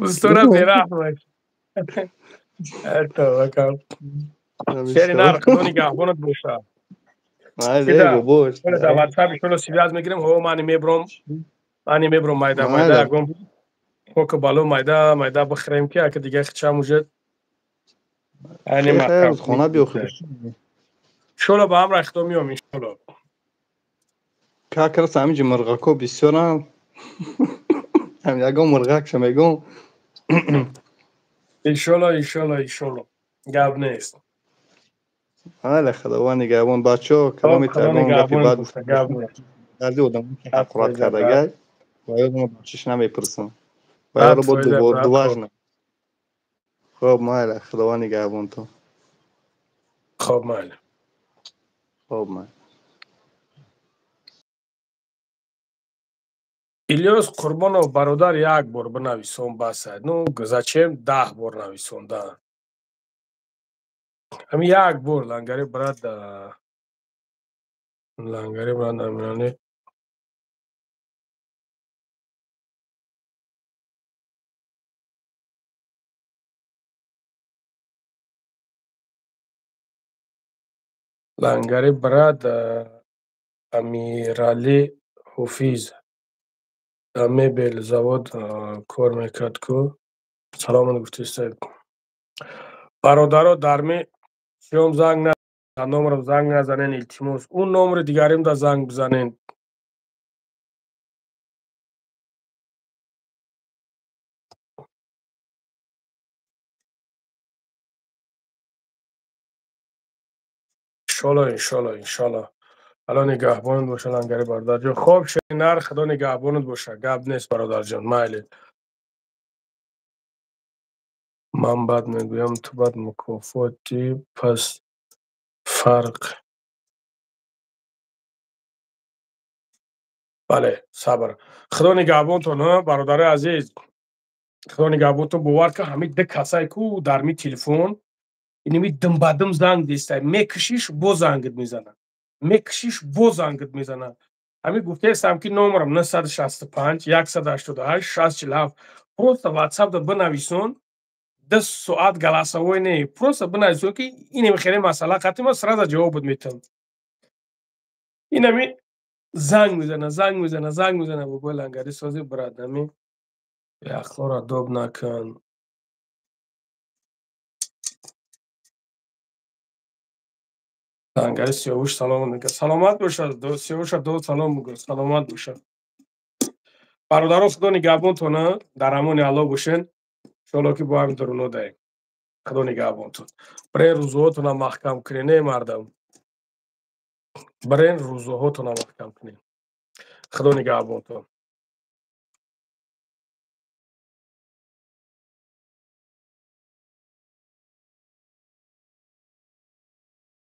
устура бераҳмаш. Это шери нар, худо нигаҳбонат боша. Майли бобош. Дар WhatsApp иншолло связь мегирем. Ҳо, мани мебром, мани мебром, майда майда ягон хока бало майда майда бихӯрем ки ака дига хичам уже. Хона биё худ. Иншолло ба ҳамраҳи худо меом, иншолло. Как раз ҳаминҷо мурғако бисёрам. Ҳам ягон мурғакша мегӯм. Иншолло, иншолло, иншолло. Гап нест. Ҳале худованд нигаҳбон бачаҳо, каломи ягон гапи бад гуфта, дарди одамо ки ҳақорат кардагай ва ёдама бахшиш намепурсам. Ва бо дуважна. Хоб, майла, Худованд нигаҳбонтон. Хоб, майла. Хоб, майла. Илёс Қурбонов, бародар, як бор бинависон, бас. Ну зачем 10 бор нависонда? Ҳами як бор. Лангари брат, лангари брат, Амирали. Лангари брат, Амирали Ҳофиз дар мебел завод кор мекард ку. Саломат гуфтиста. Бародаро, дар ми шом занг на номерам занг назанен, илтимос. Он номери дигарим да занг бизанен. Иншолло, иншолло, иншолло. Алло нигаҳбонат боша, Лангари бародарҷон. Хоб, шенар, Худо нигаҳбонат боша. Гап нест, бародарҷон, майли. Ман баъд мегӯям, ту баъд мукофоти, пас фарқ. Бале, сабр. Худо нигаҳбонтон, бародарои азиз. Худо нигаҳбонтон, бовар кун, ҳамин ду касае ку дар ми телефон инами димбадим занг дестай. Мекушиш, боз зангит мезанад. Мекушиш, боз зангит мезанад. Ҳамин гуфтаестам, ки номерам 965 188 647. Просто ватсапда бинависон, 2 соат голосовой не, просто бинависон, ки инами хеле масъала қатъи, ман сразу ҷавобот метиҳам. Инами занг мезана, занг мезана, занг мезана. Бобои Лангари, сози, брат, ами беақлора доб накун. Лангари Сиёвуш салом мегӯяд. Саломат бошад, Сиёвуша до салом мегӯяд. Саломат бошад. Бародарон, Худо нигаҳбонтон, дар амони Аллоҳ бошен. Иншоалло, ки бо ҳамин дуруно даем. Худо нигаҳбонтон. Бирен, рӯзуҳотона маҳкам кунен, эй мардам. Бирен, рӯзуҳотона маҳкам кунен. Худо нигаҳбонтон.